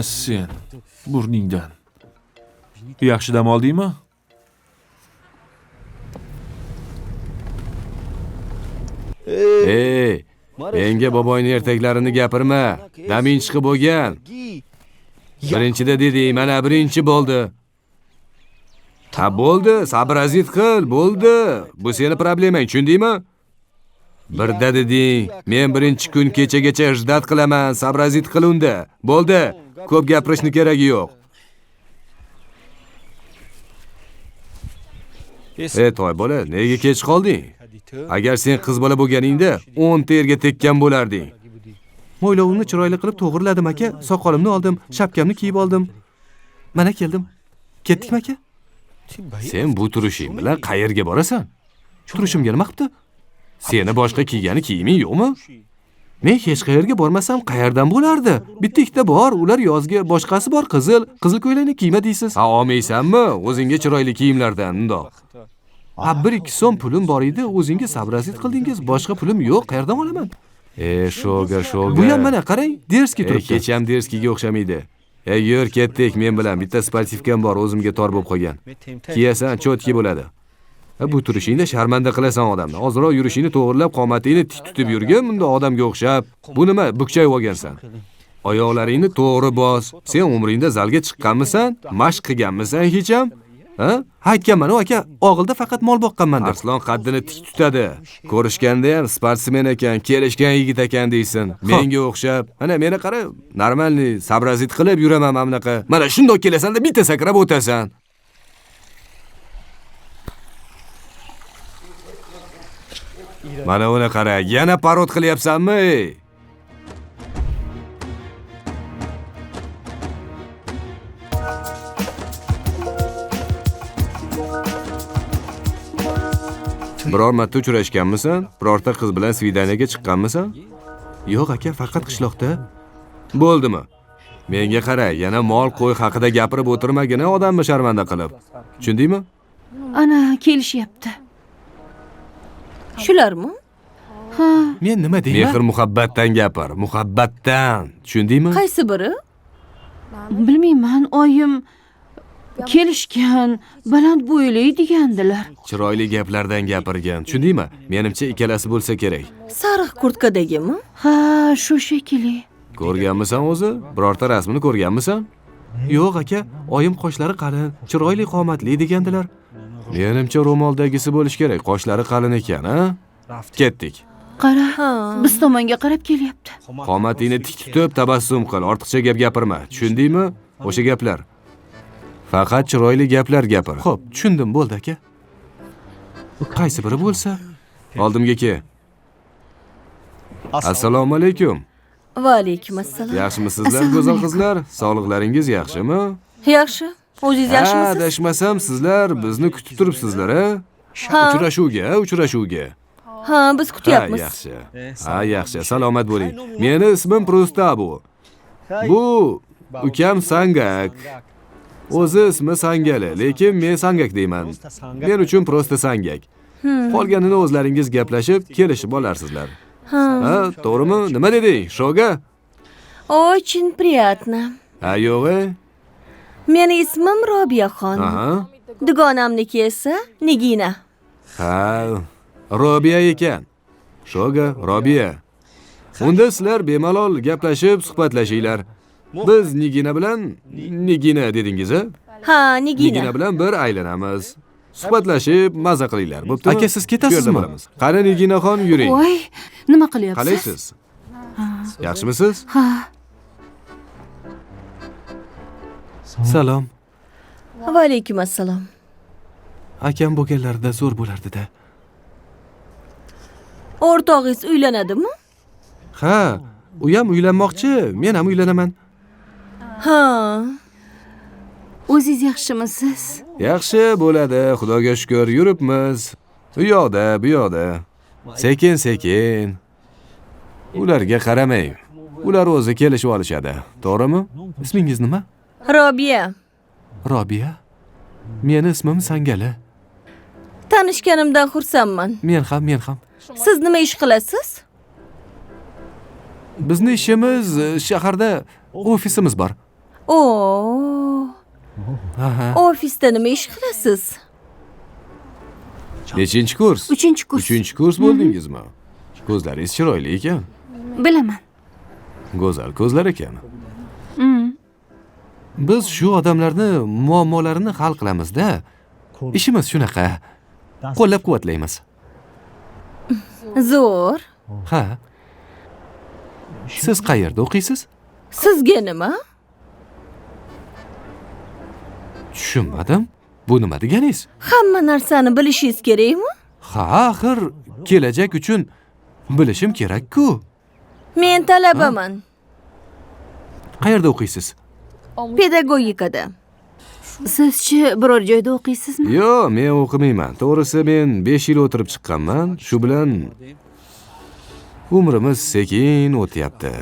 Sen burningdan. Yaxshi dam oldingmi? Ey, menga boboyning ertaklarini gapirma. Daming chiqib bo'lgan. Birinchida deding, mana birinchi bo'ldi. Ha, bo'ldi, sabr azit qil, bo'ldi. Bu seni problemang, tushundingmi? Birda deding, men birinchi kun kechagacha ijdat qilaman, sabr azit qil unda. Bo'ldi, ko'p gapirishni keragi yo'q. Ey toy bola, nega kech qolding? Agar sen qiz bola bo'lganingda 10 ta erga tekkan bo'larding. Mo'ylovimni chiroyli qilib to'g'riladim aka, soqolimni oldim, shapkamni kiyib oldim. Mana keldim. Ketdikmi aka? Sen bu turishing bilan qayerga borasan? Turishimga nima qilibdi? Seni boshqa kiygani kiyiming yo'qmi? Men hech qayerga bormasam qayerdan bo'lardi? Bitta ikkita bor, ular yozgi, boshqasi bor qizil, qizil ko'ylakni kiyma deysiz. Ha, olmaysanmi? O'zingga chiroyli kiyimlardan undoq. Ha, 1-2 so'm pulim bor edi, o'zingiz sabrazit qildingiz, boshqa pulim yo'q, qayerdan olaman? Shoga, shoga. Bu ham mana qarang, derski turibdi. Hech ham derskiga o'xshamaydi. Yur, ketdik men bilan. Bitta sportivkam bor, o'zimga tor bo'lib qolgan. Kiyasan, cho'tki bo'ladi. Bu turishingda sharmanda qilasan odamni. Ozroq yurishingni to'g'rilab, qomatingni tik tutib yurgin, bunda odamga o'xshab. Bu nima, bukchayib olgansan. Oyoqlaringni to'g'ri bos. Sen umringda zalga chiqqanmisan? Mashq qilganmisan hech ham? Ha? Aytganman-u aka, og'ilda faqat mol boqqanman deb. Arslon qaddini tik tutadi. Ko'rishganda ham sportsmen ekan, kelishgan yigit ekan deysin. Menga o'xshab. Mana meni qara, normalniy sabrazit qilib yuraman mana bunaqa. Mana shundoq kelasan-da bitta sakrab o'tasan. Mana uni qara, yana parod qilyapsanmi? Ey? Biror marta uchrashganmisan? Birorta qiz bilan svidaniyaga chiqqanmisan? Yo'q aka, faqat qishloqda. Bo'ldimi? Menga qara, yana mol qo'y haqida gapirib o'tirmagina odamni sharmanda qilib. Tushundingmi? Ana kelishyapti. Shularmi? Ha. Men nima deyman? Mehr muhabbatdan gapir, muhabbatdan. Tushundingmi? Qaysi biri? Bilmayman, oyim kelishgan, baland bo'yli degandilar. Chiroyli gaplardan gapirgan. Tushundingmi? Menimcha ikkalasi bo'lsa kerak. Sariq kurtkadagimi? Ha, shu shekilli. Ko'rganmisan o'zi? Birorta rasmini ko'rganmisan? Yo'q aka, oyim qoshlari qalin, chiroyli qomatli degandilar. Menimcha ro'moldagisi bo'lish kerak, qoshlari qalin ekan, ha? Ketdik. Qara, biz tomonga qarab kelyapti. Qomatingni tik tutib tabassum qil, ortiqcha gap gapirma. Tushundingmi? O'sha gaplar. Faqat chiroyli gaplar gapir. Xo'p, tushundim, bo'ldi aka. Qaysi biri bo'lsa? Oldimga ke. Assalomu alaykum. Va alaykum assalom. Yaxshimisizlar, go'zal qizlar? Sog'liqlaringiz yaxshimi? Yaxshi. O'zingiz yaxshimisiz? Ha, adashmasam sizlar bizni kutib turibsizlar, a? Uchrashuvga, uchrashuvga. Ha, biz kutyapmiz. Ha, yaxshi. Ha, yaxshi. Salomat bo'ling. Meni ismim Prostabu. Bu ukam Sangak. O'zi ismi Sangali, lekin men Sangak deyman. Men uchun prosta Sangak. Qolganini o'zlaringiz gaplashib, kelishib olarsizlar. Ha, to'g'rimi? Nima deding, Shoga? Очень приятно. Ha, yo'g'i? Meni ismim Robiyaxon. Aha. Dugonamniki esa Nigina. Ha, Robiya ekan. Shoga, Robiya. Unda sizlar bemalol gaplashib, suhbatlashinglar. Biz Nigina bilan Nigina dedingiz-a? Ha, Nigina. Nigina bilan bir aylanamiz. Suhbatlashib, maza qilinglar. Bo'ptimi? Aka, siz ketasizmi? Qani Niginaxon, yuring. Voy, nima qilyapsiz? Qalaysiz? Yaxshimisiz? Ha. Salom. Va alaykum assalom. Akam bo'lganlarida zo'r bo'lardi-da. O'rtog'ingiz uylanadimi? Ha, u ham uylanmoqchi, men ham uylanaman. Ha. O'zingiz yaxshimisiz? Yaxshi bo'ladi, Xudoga shukr, yuribmiz. U yoqda, bu yoqda. Sekin-sekin. Ularga qaramang. Ular o'zi kelishib olishadi. To'g'rimi? Ismingiz nima? Robiya. Robiya? Meni ismim Sangali. Tanishganimdan xursandman. Men ham, men ham. Siz nima ish qilasiz? Bizni ishimiz shaharda ofisimiz bor. Oo. Ofisda nima ish qilasiz? Nechinchi kurs? 3-kurs. 3-kurs bo'ldingizmi? Ko'zlaringiz chiroyli ekan. Bilaman. Go'zal ko'zlar ekan. Biz shu odamlarni muammolarini hal qilamiz-da. Ishimiz shunaqa. Qo'llab-quvvatlaymiz. Zo'r. Ha. Siz qayerda o'qiysiz? Sizga nima? Tushunmadim. Bu nima deganingiz? Hamma narsani bilishingiz kerakmi? Ha, axir kelajak uchun bilishim kerak-ku. Men talabaman. Qayerda o'qiysiz? Pedagogikada. Sizchi biror joyda o'qiysizmi? Yo'q, men o'qimayman. To'g'risi men 5 yil o'tirib chiqqanman. Shu bilan umrimiz sekin o'tyapti.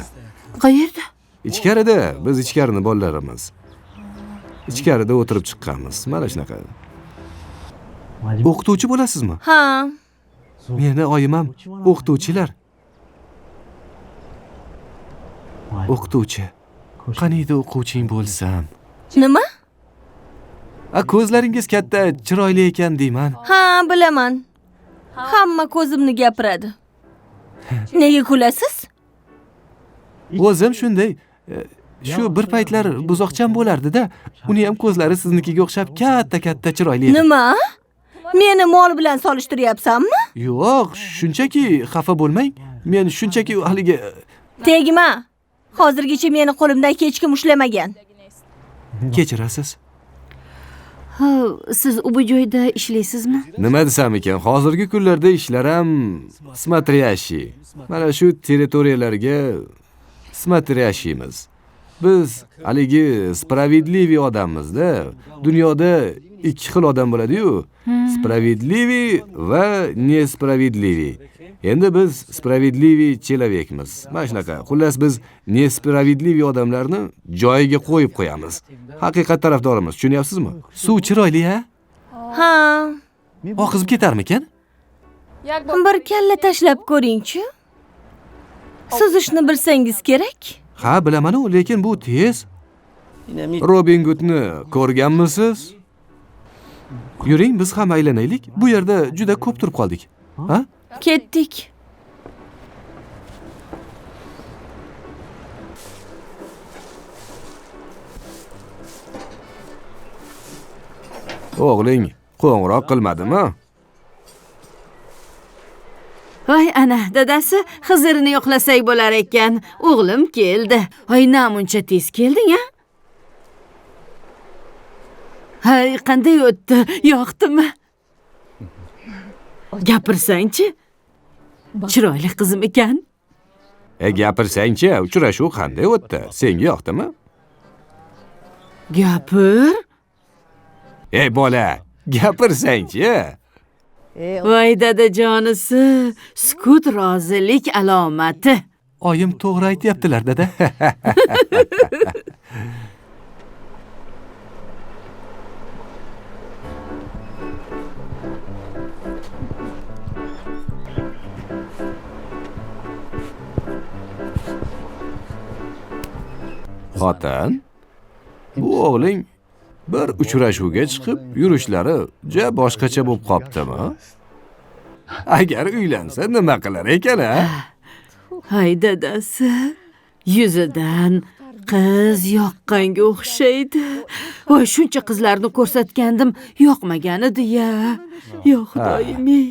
Qayerda? Ichkarida, biz ichkarini bolalarimiz. Ichkarida o'tirib chiqqanmiz. Mana shunaqa. O'qituvchi bo'lasizmi? Ha. Meni oyim ham o'qituvchilar. O'qituvchi. Qaniydi o'quvching bo'lsam. Nima? A, ko'zlaringiz katta, chiroyli ekan deyman. Ha, bilaman. Hamma ko'zimni gapiradi. Nega kulasiz? O'zim shunday. Shu bir paytlar buzoqcham bo'lardi-da, uni ham ko'zlari siznikiga o'xshab katta-katta chiroyli edi. Nima? Meni mol bilan solishtiryapsanmi? Yo'q, shunchaki xafa bo'lmang. Men shunchaki haligi Tegma. Hozirgacha meni qo'limdan hech kim ushlamagan. Kechirasiz. Ha, siz u joyda ishlaysizmi? Nima desam ekan, hozirgi kunlarda ishlar ham смотрящий. Mana shu territoriyalarga смотрящийmiz. Biz haligi справедливый odammiz-da. Dunyoda ikki xil odam bo'ladi-yu. Справедливый va несправедливый. Endi biz справедливый человекmiz. Mana shunaqa. Xullas biz несправедливый odamlarni joyiga qo'yib qo'yamiz. Haqiqat tarafdorimiz, tushunyapsizmi? Suv chiroyli, ha? Ha. Oqizib ketarmikan? Bir kalla tashlab ko'ringchi. Suzishni bilsangiz kerak. Ha, bilaman-u, lekin bu tez. Robin Hoodni ko'rganmisiz? Yuring, biz ham aylanaylik. Bu yerda juda ko'p turib qoldik. Ha? Ketdik. O'g'ling qo'ng'iroq qilmadimi? Voy ana, dadasi, Xizrni yo'qlasak bo'lar ekan. O'g'lim keldi. Voy, namuncha tez kelding, a? Hay, qanday o'tdi? Yoqdimi? Gapirsangchi. Chiroyli qizim ekan. Gapirsangchi, uchrashuv qanday o'tdi? Senga yoqdimi? Gapir. Ey bola, gapirsangchi. Voy dadajonisi, sukut rozilik alomati. Oyim to'g'ri aytyaptilar, dada. Xotin, bu o'g'ling bir uchrashuvga chiqib yurishlari ja boshqacha bo'lib qoptimi? Agar uylansa nima qilar ekan, a? Hay dadasi, yuzidan qiz yoqqanga o'xshaydi. Voy, shuncha qizlarni ko'rsatgandim, yoqmagan edi-ya. Yo Xudoyim ey.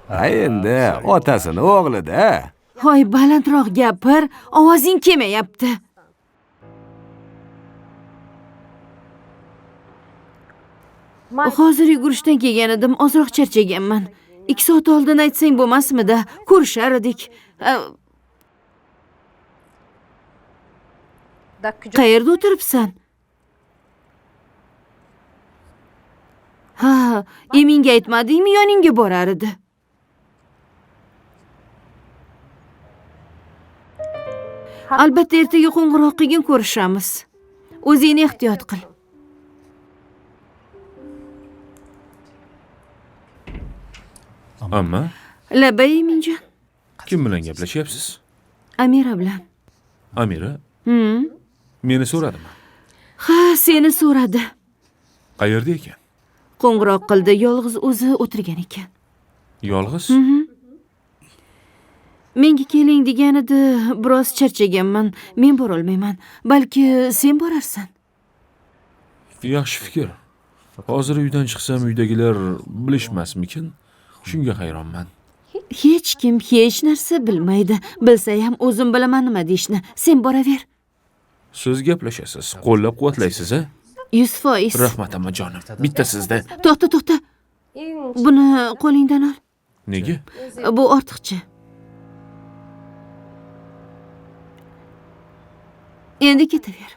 Ha, endi otasini o'g'lida. Voy, balandroq gapir, ovozing kelmayapti. Hozir yugurishdan kelgan edim, ozroq charchaganman. 2 soat oldin aytsang bo'lmasmidi? Ko'rishar edik. Qayerda o'tiribsan? Ha, Eminga aytmadingmi, yoningga borar edi. Albatta ertaga qo'ng'iroq qilgin, ko'rishamiz. O'zingni ehtiyot qil. Amma? Labay, Eminjon. Kim bilan gaplashyapsiz? Amira bilan. Amira? Meni so'radimi? Ha, seni so'radi. Qayerda ekan? Qo'ng'iroq qildi, yolg'iz o'zi o'tirgan ekan. Yolg'iz? Menga keling deganida biroz charchaganman, men bora olmayman. Balki sen borarsan. Yaxshi fikr. Hozir uydan chiqsam uydagilar bilishmasmikin? Shunga hayronman. Hech kim hech narsa bilmaydi. Bilsa ham o'zim bilaman nima deyishni. Sen boraver. Siz gaplashasiz, qo'llab-quvvatlaysiz, a? 100%. Rahmat ammajonim. Bitta sizda. To'xta, to'xta. Buni qo'lingdan ol. Nega? Bu ortiqcha. Endi ketaver.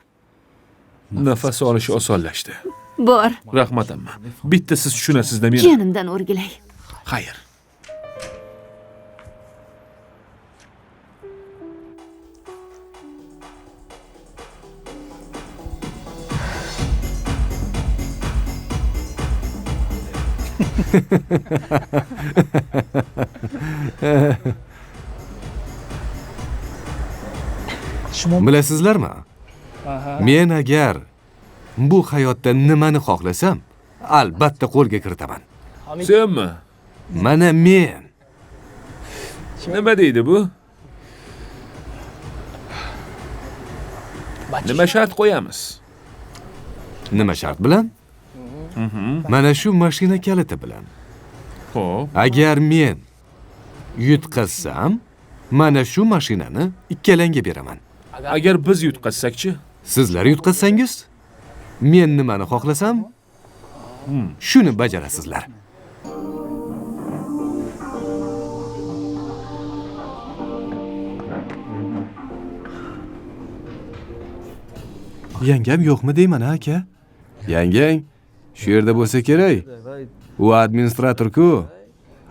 Nafas olish osonlashdi. Bor. Rahmat amma. Bitta siz tushunasiz-da meni. Jiyanimdan o'rgilay. Xayr. Bilasizlarmi? Men agar bu hayotda nimani xohlasam, albatta qo'lga kiritaman. Senmi? Mana men. Nima deydi bu? Nima shart qo'yamiz? Nima shart bilan? Mana shu mashina kaliti bilan. Xo'p. Agar men yutqazsam, mana shu mashinani ikkalangga beraman. Agar biz yutqazsak-chi? Sizlar yutqazsangiz, men nimani xohlasam, shuni bajarasizlar. Yangam yo'qmi deyman aka? Yangang shu yerda bo'lsa kerak. U administrator-ku.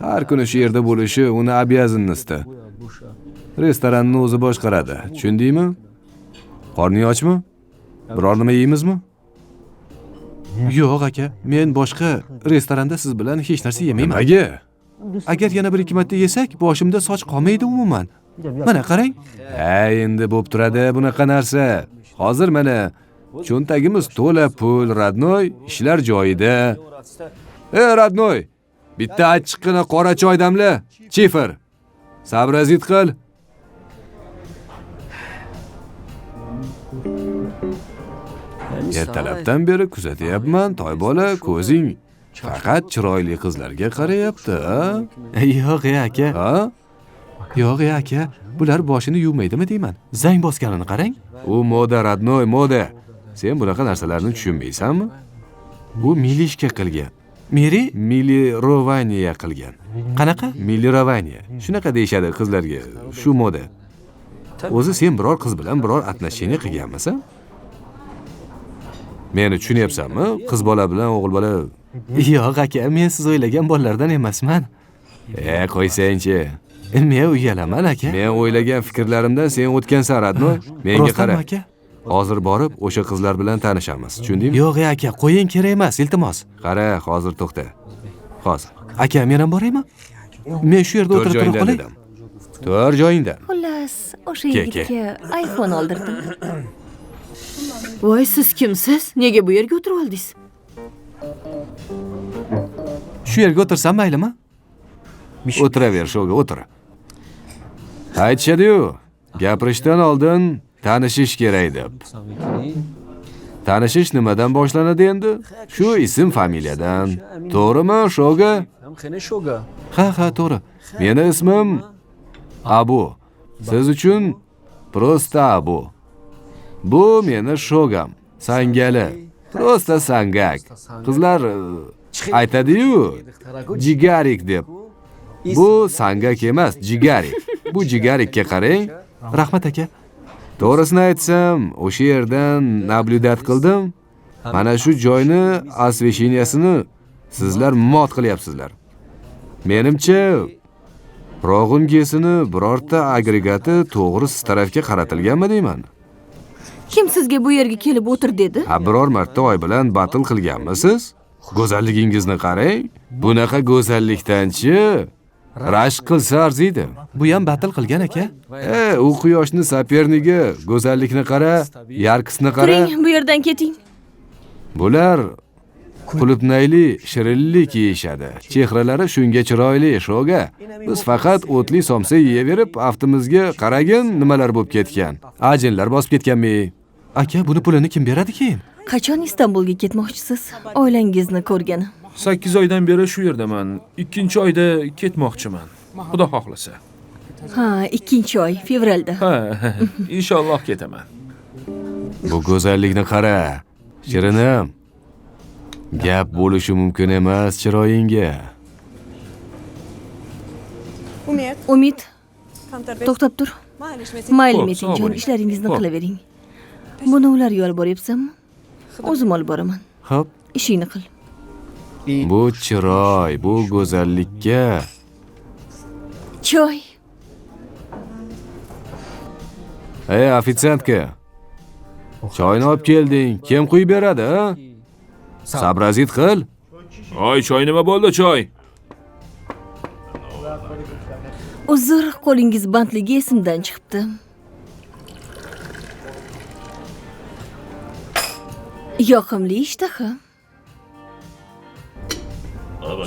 Har kuni shu yerda bo'lishi uni обязанности. Restoranni o'zi boshqaradi. Tushundingmi? Qorning ochmi? Biror nima yeymizmi? Yo'q aka, men boshqa restoranda siz bilan hech narsa yemayman. Nimaga? Agar yana 1-2 marta yesak, boshimda soch qolmaydi umuman. Mana qarang. Ha, endi bo'lib turadi bunaqa narsa. Hozir mana cho'ntagimiz to'la pul, radnoy, ishlar joyida. Ey radnoy, bitta achchiqqina qora choy damla, chifr. Sabrazit qil. Ertalabdan beri kuzatyapman, toy bola, ko'zing faqat chiroyli qizlarga qarayapti, a? Yo'q, aka. Ha? Yo'q, aka, bular boshini yuvmaydimi deyman. Zang bosganini qarang. U moda, radnoy, moda. Sen bunaqa narsalarni tushunmaysanmi? Bu milishka qilgan. Miri milirovaniya qilgan. Qanaqa? Milirovaniya. Shunaqa deyishadi qizlarga, shu moda. O'zi sen biror qiz bilan biror отношение qilganmisan? Meni tushunyapsanmi? Qiz bola bilan o'g'il bola. Yo'q aka, men siz o'ylagan bolalardan emasman. Qo'ysangchi. Men uyalaman aka. Men o'ylagan fikrlarimdan sen o'tgansan, radnoy. Menga qara. Aka? Hozir borib o'sha qizlar bilan tanishamiz. Tushundingmi? Yo'q aka, qo'ying, kerak emas, iltimos. Qara, hozir to'xta. Hozir. Aka, men ham boraymi? Men shu yerda o'tirib turib qolay. Tur joyingdan. Xullas, o'sha yigitga iPhone oldirdim. Voy, siz kimsiz? Nega bu yerga o'tirib oldingiz? Shu yerga o'tirsam maylimi? O'tiraver, sho'ga, o'tir. Aytishadi-yu, gapirishdan oldin tanishish kerak deb. Tanishish nimadan boshlanadi endi? Shu ism familiyadan. To'g'rimi, sho'ga? Ha, ha, to'g'ri. Meni ismim Abu. Siz uchun prosta Abu. Bu meni shogam, Sangali. Prosta Sangak. Qizlar aytadi-yu, jigarik deb. Bu Sangak emas, jigarik. Bu jigarikka qarang. Rahmat aka. To'g'risini aytsam, o'sha yerdan nablyudat qildim. Mana shu joyni osvещениесini sizlar mot qilyapsizlar. Menimcha, Ro'g'un gesini birorta agregati to'g'ri siz tarafga qaratilganmi deyman. Kim sizga bu yerga kelib o'tir dedi? Ha, biror marta oy bilan batl qilganmisiz? Go'zalligingizni qarang. Bunaqa go'zallikdan-chi rashk qilsa arziydi. Bu ham batl qilgan aka. U quyoshni sapernigi, go'zallikni qara, yarkisini qara. Turing, bu yerdan keting. Bular qulupnayli shirinlik yeyishadi. Chehralari shunga chiroyli, shoga. Biz faqat o'tli somsa yeyaverib, aftimizga qaragin nimalar bo'lib ketgan. Ajinlar bosib ketganmi? Aka, buni pulini kim beradi keyin? Qachon Istanbulga ketmoqchisiz? Oilangizni ko'rgani. 8 oydan beri shu yerdaman. 2-oyda ketmoqchiman. Xudo xohlasa. Ha, 2 oy, fevralda. Ha, inshaalloh ketaman. Bu go'zallikni qara, shirinim. Gap bo'lishi mumkin emas chiroyingga. Umid, to'xtab tur. Mayli, Metinjon, ishlaringizni qilavering. Buni ularga olib boryapsanmi? O'zim olib boraman. Xo'p, ishingni qil. Bu chiroy, bu go'zallikka. Choy. Ey, ofitsiantka. Choyni olib kelding. Kim quyib beradi, ha? Sabrazit qil. Oy, choy nima bo'ldi, choy? Uzr, qo'lingiz bandligi esimdan chiqibdi. Yoqimli ishtaha.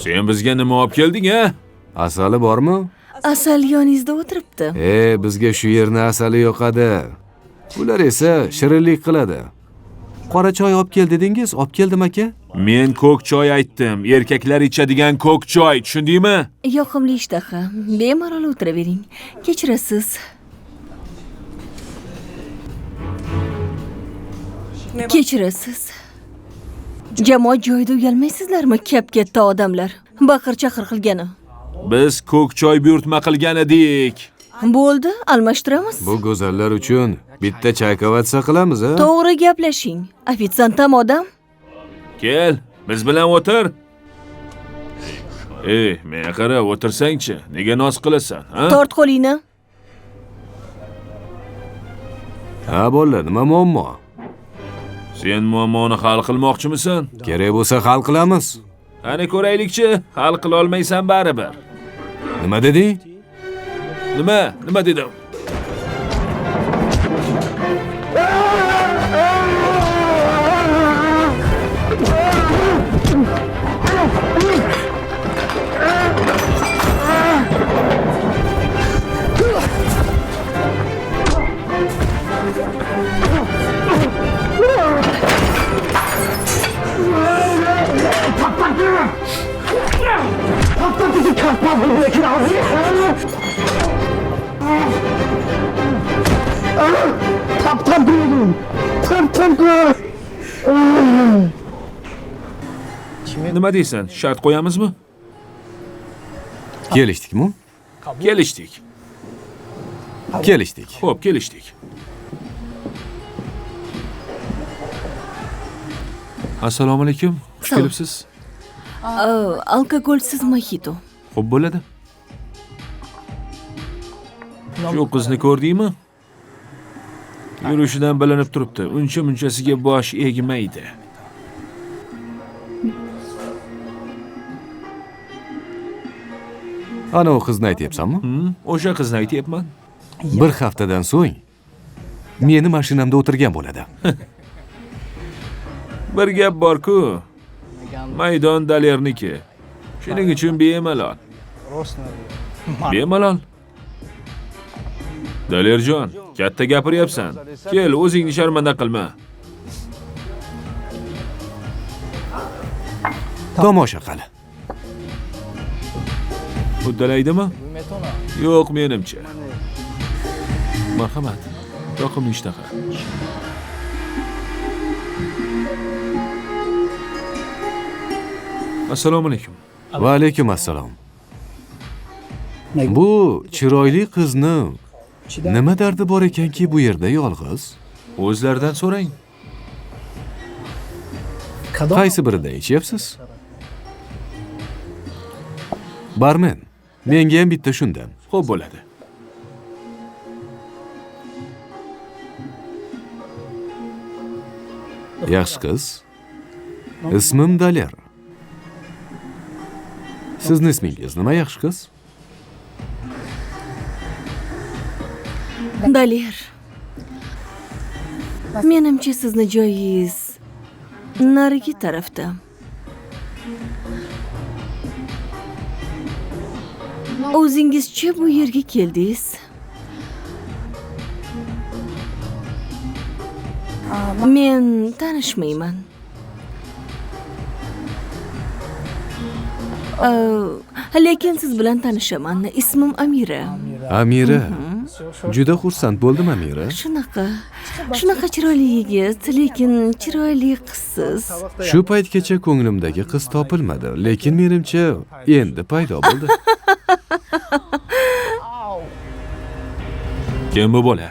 Sen bizga nima olib kelding, ha? Asali bormi? Asal yoningizda o'tiribdi. Bizga shu yerni asali yoqadi. Ular esa shirinlik qiladi. Qora choy olib kel dedingiz, olib keldim aka. Men ko'k choy aytdim. Erkaklar ichadigan ko'k choy, tushundingmi? Yoqimli ishtaha. Bemalol o'tiravering. Kechirasiz. Kechirasiz. Jamoat joyida uyalmaysizlarmi, kap-katta odamlar? Baqir-chaqir qilgani. Biz ko'k choy buyurtma qilgan edik. Bo'ldi, almashtiramiz. Bu go'zallar uchun bitta chaykavatsa qilamiz, a? To'g'ri gaplashing. Ofitsiant ham odam. Kel, biz bilan o'tir. Ey, menga qara, o'tirsangchi, nega noz qilasan, ha? Tort qo'lingni. Ha, bolalar, nima muammo? Sen muammoni hal qilmoqchimisan? Kerak bo'lsa hal qilamiz. Qani ko'raylikchi, hal qila olmaysan baribir. Nima deding? Nima? Nima dedim? Nima deysan? Shart qo'yamizmi? Kelishdikmi? Kelishdik. Kelishdik. Xo'p, kelishdik. Assalomu alaykum. Xush kelibsiz. Alkogolsiz mojito. Xo'p bo'ladi. Shu qizni ko'rdingmi? Yurishidan bilinib turibdi. Uncha munchasiga bosh egmaydi. Ana o qizni aytyapsanmi? O'sha qizni aytyapman. Bir haftadan so'ng meni mashinamda o'tirgan bo'ladi. Bir gap bor-ku. Maydon Dalerniki. Shuning uchun bemalol. Bemalol. Dalerjon, katta gapiryapsan. Kel, o'zingni sharmanda qilma. Tomosha qil. Uddalaydimi? Yo'q, menimcha. Marhamat. Yoqimli ishtaha. Assalomu alaykum. Va alaykum assalom. Bu chiroyli qizni nima dardi bor ekanki bu yerda yolg'iz? O'zlaridan so'rang. Qaysi biridan ichyapsiz? Barmen, menga ham bitta shundan. Xo'p bo'ladi. Yaxshi qiz. Ismim Daler. Sizni ismingiz nima, yaxshi qiz? Daler. Menimcha sizni joyingiz narigi tarafda. O'zingizcha bu yerga keldingiz. Men tanishmayman. Lekin siz bilan tanishaman. Ismim Amira. Amira. Juda xursand bo'ldim, Amira. Shunaqa chiroyli yigit, lekin chiroyli qizsiz. Shu paytgacha ko'nglimdagi qiz topilmadi, lekin menimcha endi paydo bo'ldi. Kim bu bola?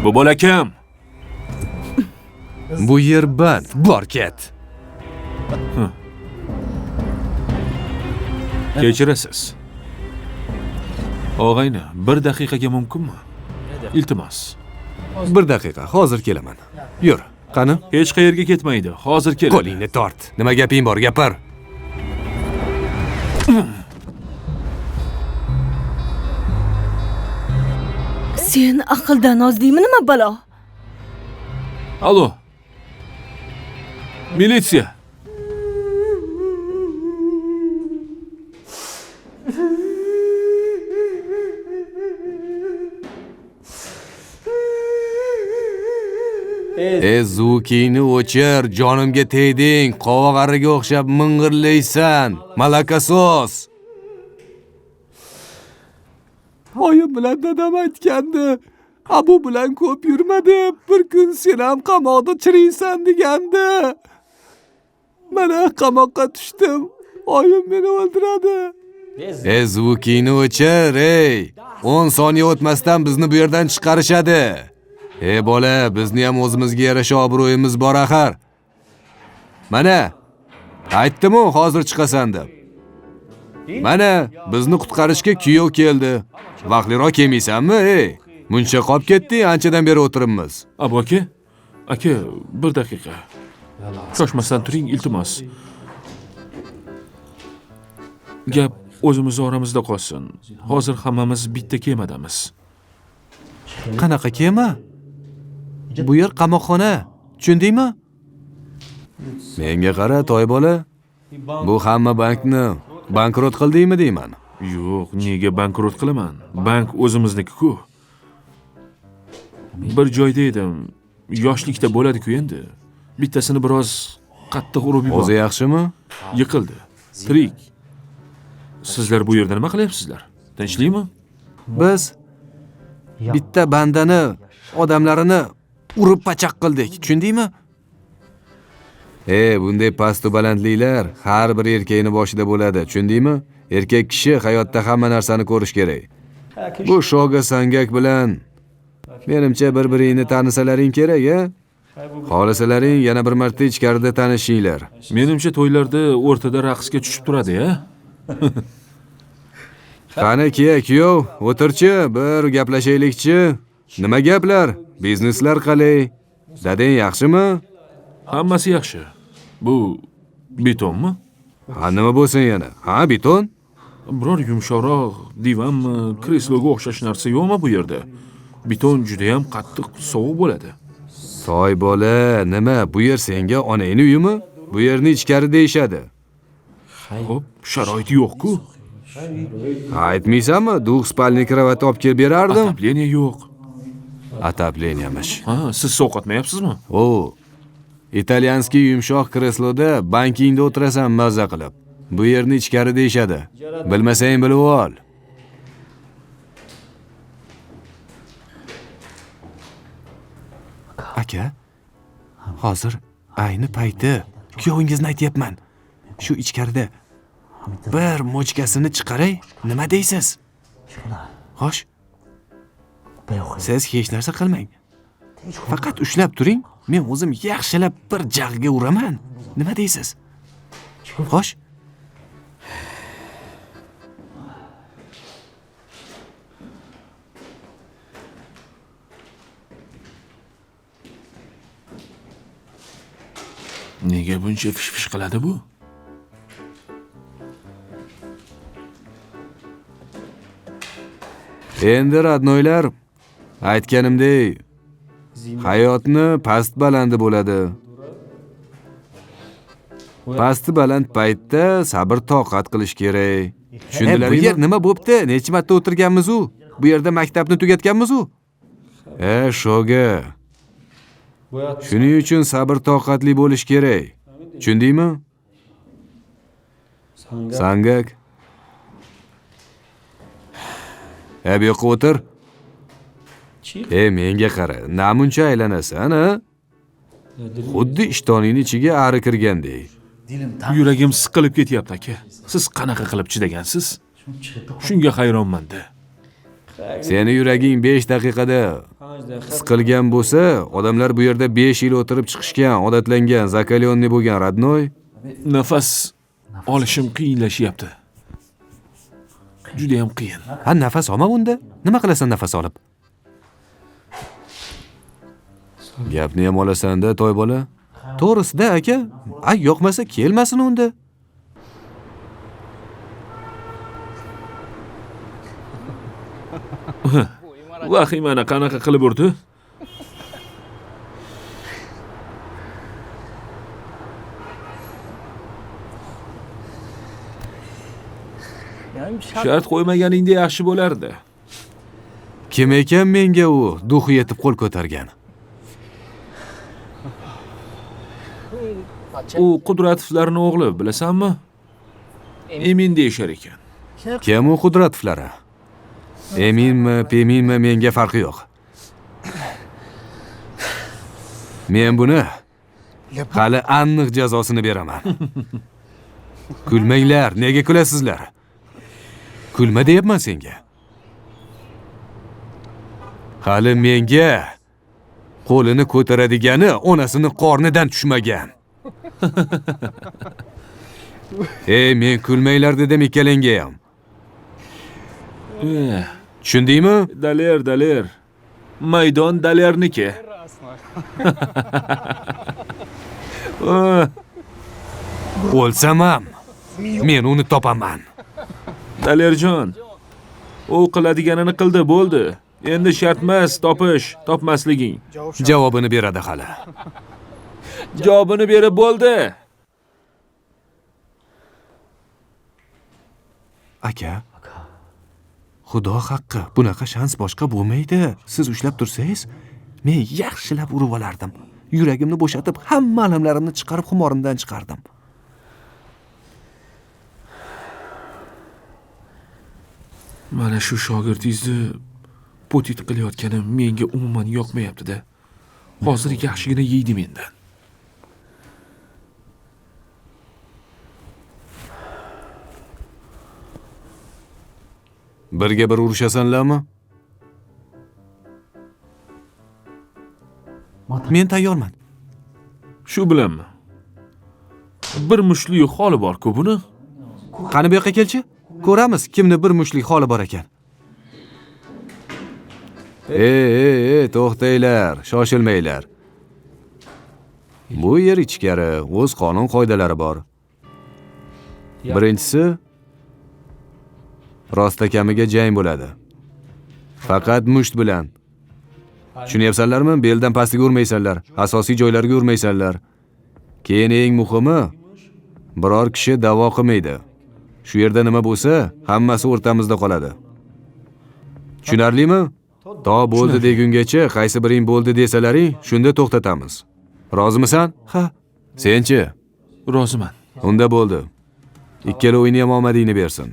Bu bola kim? Bu yer band, bor ket. Kechirasiz. Og'ayni, bir daqiqaga mumkinmi? Iltimos. Bir daqiqa, hozir kelaman. Yur, qani? Hech qayerga ketmaydi, hozir keladi. Qo'lingni tort. Nima gaping bor, gapir. Sen aqldan ozdingmi, nima balo? Alo. Militsiya. E zukingni o'chir, jonimga tegding, qovog'ariga o'xshab ming'irlaysan, malakasos. Oyim bilan dadam aytgandi, Abu bilan ko'p yurma deb, bir kun sen ham qamoqda chiriysan degandi. Mana qamoqqa tushdim. Oyim meni o'ldiradi. E zukingni o'chir, ey. 10 soniya o'tmasdan bizni bu yerdan chiqarishadi. Ey bola, bizni ham o'zimizga yarasha obro'yimiz bor axir. Mana, aytdim-u, hozir chiqasan deb. Mana, bizni qutqarishga kuyov keldi. Vaqtliroq kelmaysanmi, ey? Muncha qolib ketding, anchadan beri o'tiribmiz. Abu aka, aka, bir daqiqa. Shoshmasdan turing, iltimos. Gap o'zimiz oramizda qolsin. Hozir hammamiz bitta kemadamiz. Qanaqa kema? Bu yer qamoqxona, tushundingmi? Menga qara, toy bola. Bu hamma bankni bankrot qildingmi deyman. Yo'q, nega bankrot qilaman? Bank o'zimizniki-ku. Bir joyda edim. Yoshlikda bo'ladi-ku endi. Bittasini biroz qattiq urib yubordim. O'zi yaxshimi? Yiqildi. Tirik. Sizlar bu yerda nima qilyapsizlar? Tinchlikmi? Biz bitta bandani, odamlarini urib pachaq qildik, tushundingmi? Bunday pastu balandliklar har bir erkakning boshida bo'ladi, tushundingmi? Erkak kishi hayotda hamma narsani ko'rish kerak. Bu shoga sangak bilan menimcha bir-biringni tanisalaring kerak, a? Xohlasalaring yana bir marta ichkarida tanishinglar. Menimcha to'ylarda o'rtada raqsga tushib turadi, a? Qani kuyov, o'tirchi, bir gaplashaylikchi. Nima gaplar? Bizneslar qalay? Dadang yaxshimi? Hammasi yaxshi. Bu betonmi? Ha, nima bo'lsin yana? Ha, beton? Biror yumshoqroq divanmi, kresloga o'xshash narsa yo'qmi bu yerda? Beton juda ham qattiq, sovuq bo'ladi. Soy bola, nima, bu yer senga onangning uyimi? Bu yerni ichkari deyishadi. Xo'p, sharoiti yo'q-ku. Aytmaysanmi? Двухспальный кровать olib kelib berardim. Отопление yo'q. Отоплениemish. Ha, siz sovqotmayapsizmi? O, итальянский yumshoq kresloda bankingda o'tirasan maza qilib. Bu yerni ichkari deyishadi. Bilmasang bilib ol. Aka, hozir ayni payti kuyovingizni aytyapman. Shu ichkarida bir mochkasini chiqaray, nima deysiz? Xo'sh. Siz hech narsa qilmang. Faqat ushlab turing, men o'zim yaxshilab bir jag'ga uraman. Nima deysiz? Xo'sh. Nega buncha fish-fish qiladi bu? Endi родноylar, aytganimdek, hayotni past balandi bo'ladi. Pasti baland paytda sabr toqat qilish kerak. Tushundilaringmi? Bu yer nima bo'pti? Necha marta o'tirganmiz u? Bu yerda maktabni tugatganmiz u? Shoga. Shuning uchun sabr toqatli bo'lish kerak. Tushundingmi? Sangak. Bu yoqqa o'tir. Menga qara, namuncha aylanasan, ha? Xuddi ishtoningning ichiga ari kirgandek. Yuragim siqilib ketyapti aka. Siz qanaqa qilib chidagansiz? Shunga hayronman-da. Seni yuraging 5 daqiqada siqilgan bo'lsa, odamlar bu yerda 5 yil o'tirib chiqishgan, odatlangan, zakalonniy bo'lgan, родной. Nafas olishim qiyinlashyapti. Juda ham qiyin. Ha, nafas olma unda. Nima qilasan nafas olib? Gapni ham olasan-da, toy bola. To'g'risida aka, ay yoqmasa kelmasin unda. Vahimani qanaqa qilib urdi? Shart qo'ymaganingda yaxshi bo'lardi. Kim ekan menga u duxi yetib qo'l ko'targan? U Qudratovlarning o'g'li, bilasanmi? Emin deyishar ekan. Kim u Qudratovlari? Eminmi, Peminmi menga farqi yo'q. Men buni hali aniq jazosini beraman. Kulmanglar, nega kulasizlar? Kulma deyapman senga. Hali menga qo'lini ko'taradigani onasini qornidan tushmagan. Men kulmanglar dedim ikkalangga ham. Tushundingmi? Daler, Daler. Maydon Dalerniki. O'lsam ham men uni topaman. Dalerjon, u qiladiganini qildi, bo'ldi. Endi shart emas topish, topmasliging. Javobini beradi hali. Javobini berib bo'ldi. Aka, Xudo haqqi, bunaqa shans boshqa bo'lmaydi. Siz ushlab tursangiz, men yaxshilab urib olardim. Yuragimni bo'shatib, hamma alamlarimni chiqarib xumorimdan chiqardim. Mana shu shogirdingizni potit qilayotgani menga umuman yoqmayapti-da. Hozir yaxshigina yeydi mendan. Birga bir urushasanlarmi? Men tayyorman. Shu bilanmi? Bir mushlik holi bor-ku buni. Qani bu yoqqa kelchi? Ko'ramiz kimni bir mushlik holi bor ekan. Ey, to'xtanglar, shoshilmanglar. Bu yer ichkari, o'z qonun qoidalari bor. Birinchisi, rostakamiga jang bo'ladi. Faqat musht bilan. Tushunyapsanlarmi? Beldan pastiga urmaysanlar, asosiy joylarga urmaysanlar. Keyin eng muhimi, biror kishi da'vo qilmaydi. Shu yerda nima bo'lsa, hammasi o'rtamizda qoladi. Tushunarlimi? To bo'ldi degungacha qaysi biring bo'ldi desalaring, shunda to'xtatamiz. Rozimisan? Ha. Senchi? Roziman. Unda bo'ldi. Ikkala o'yini ham omadingni bersin.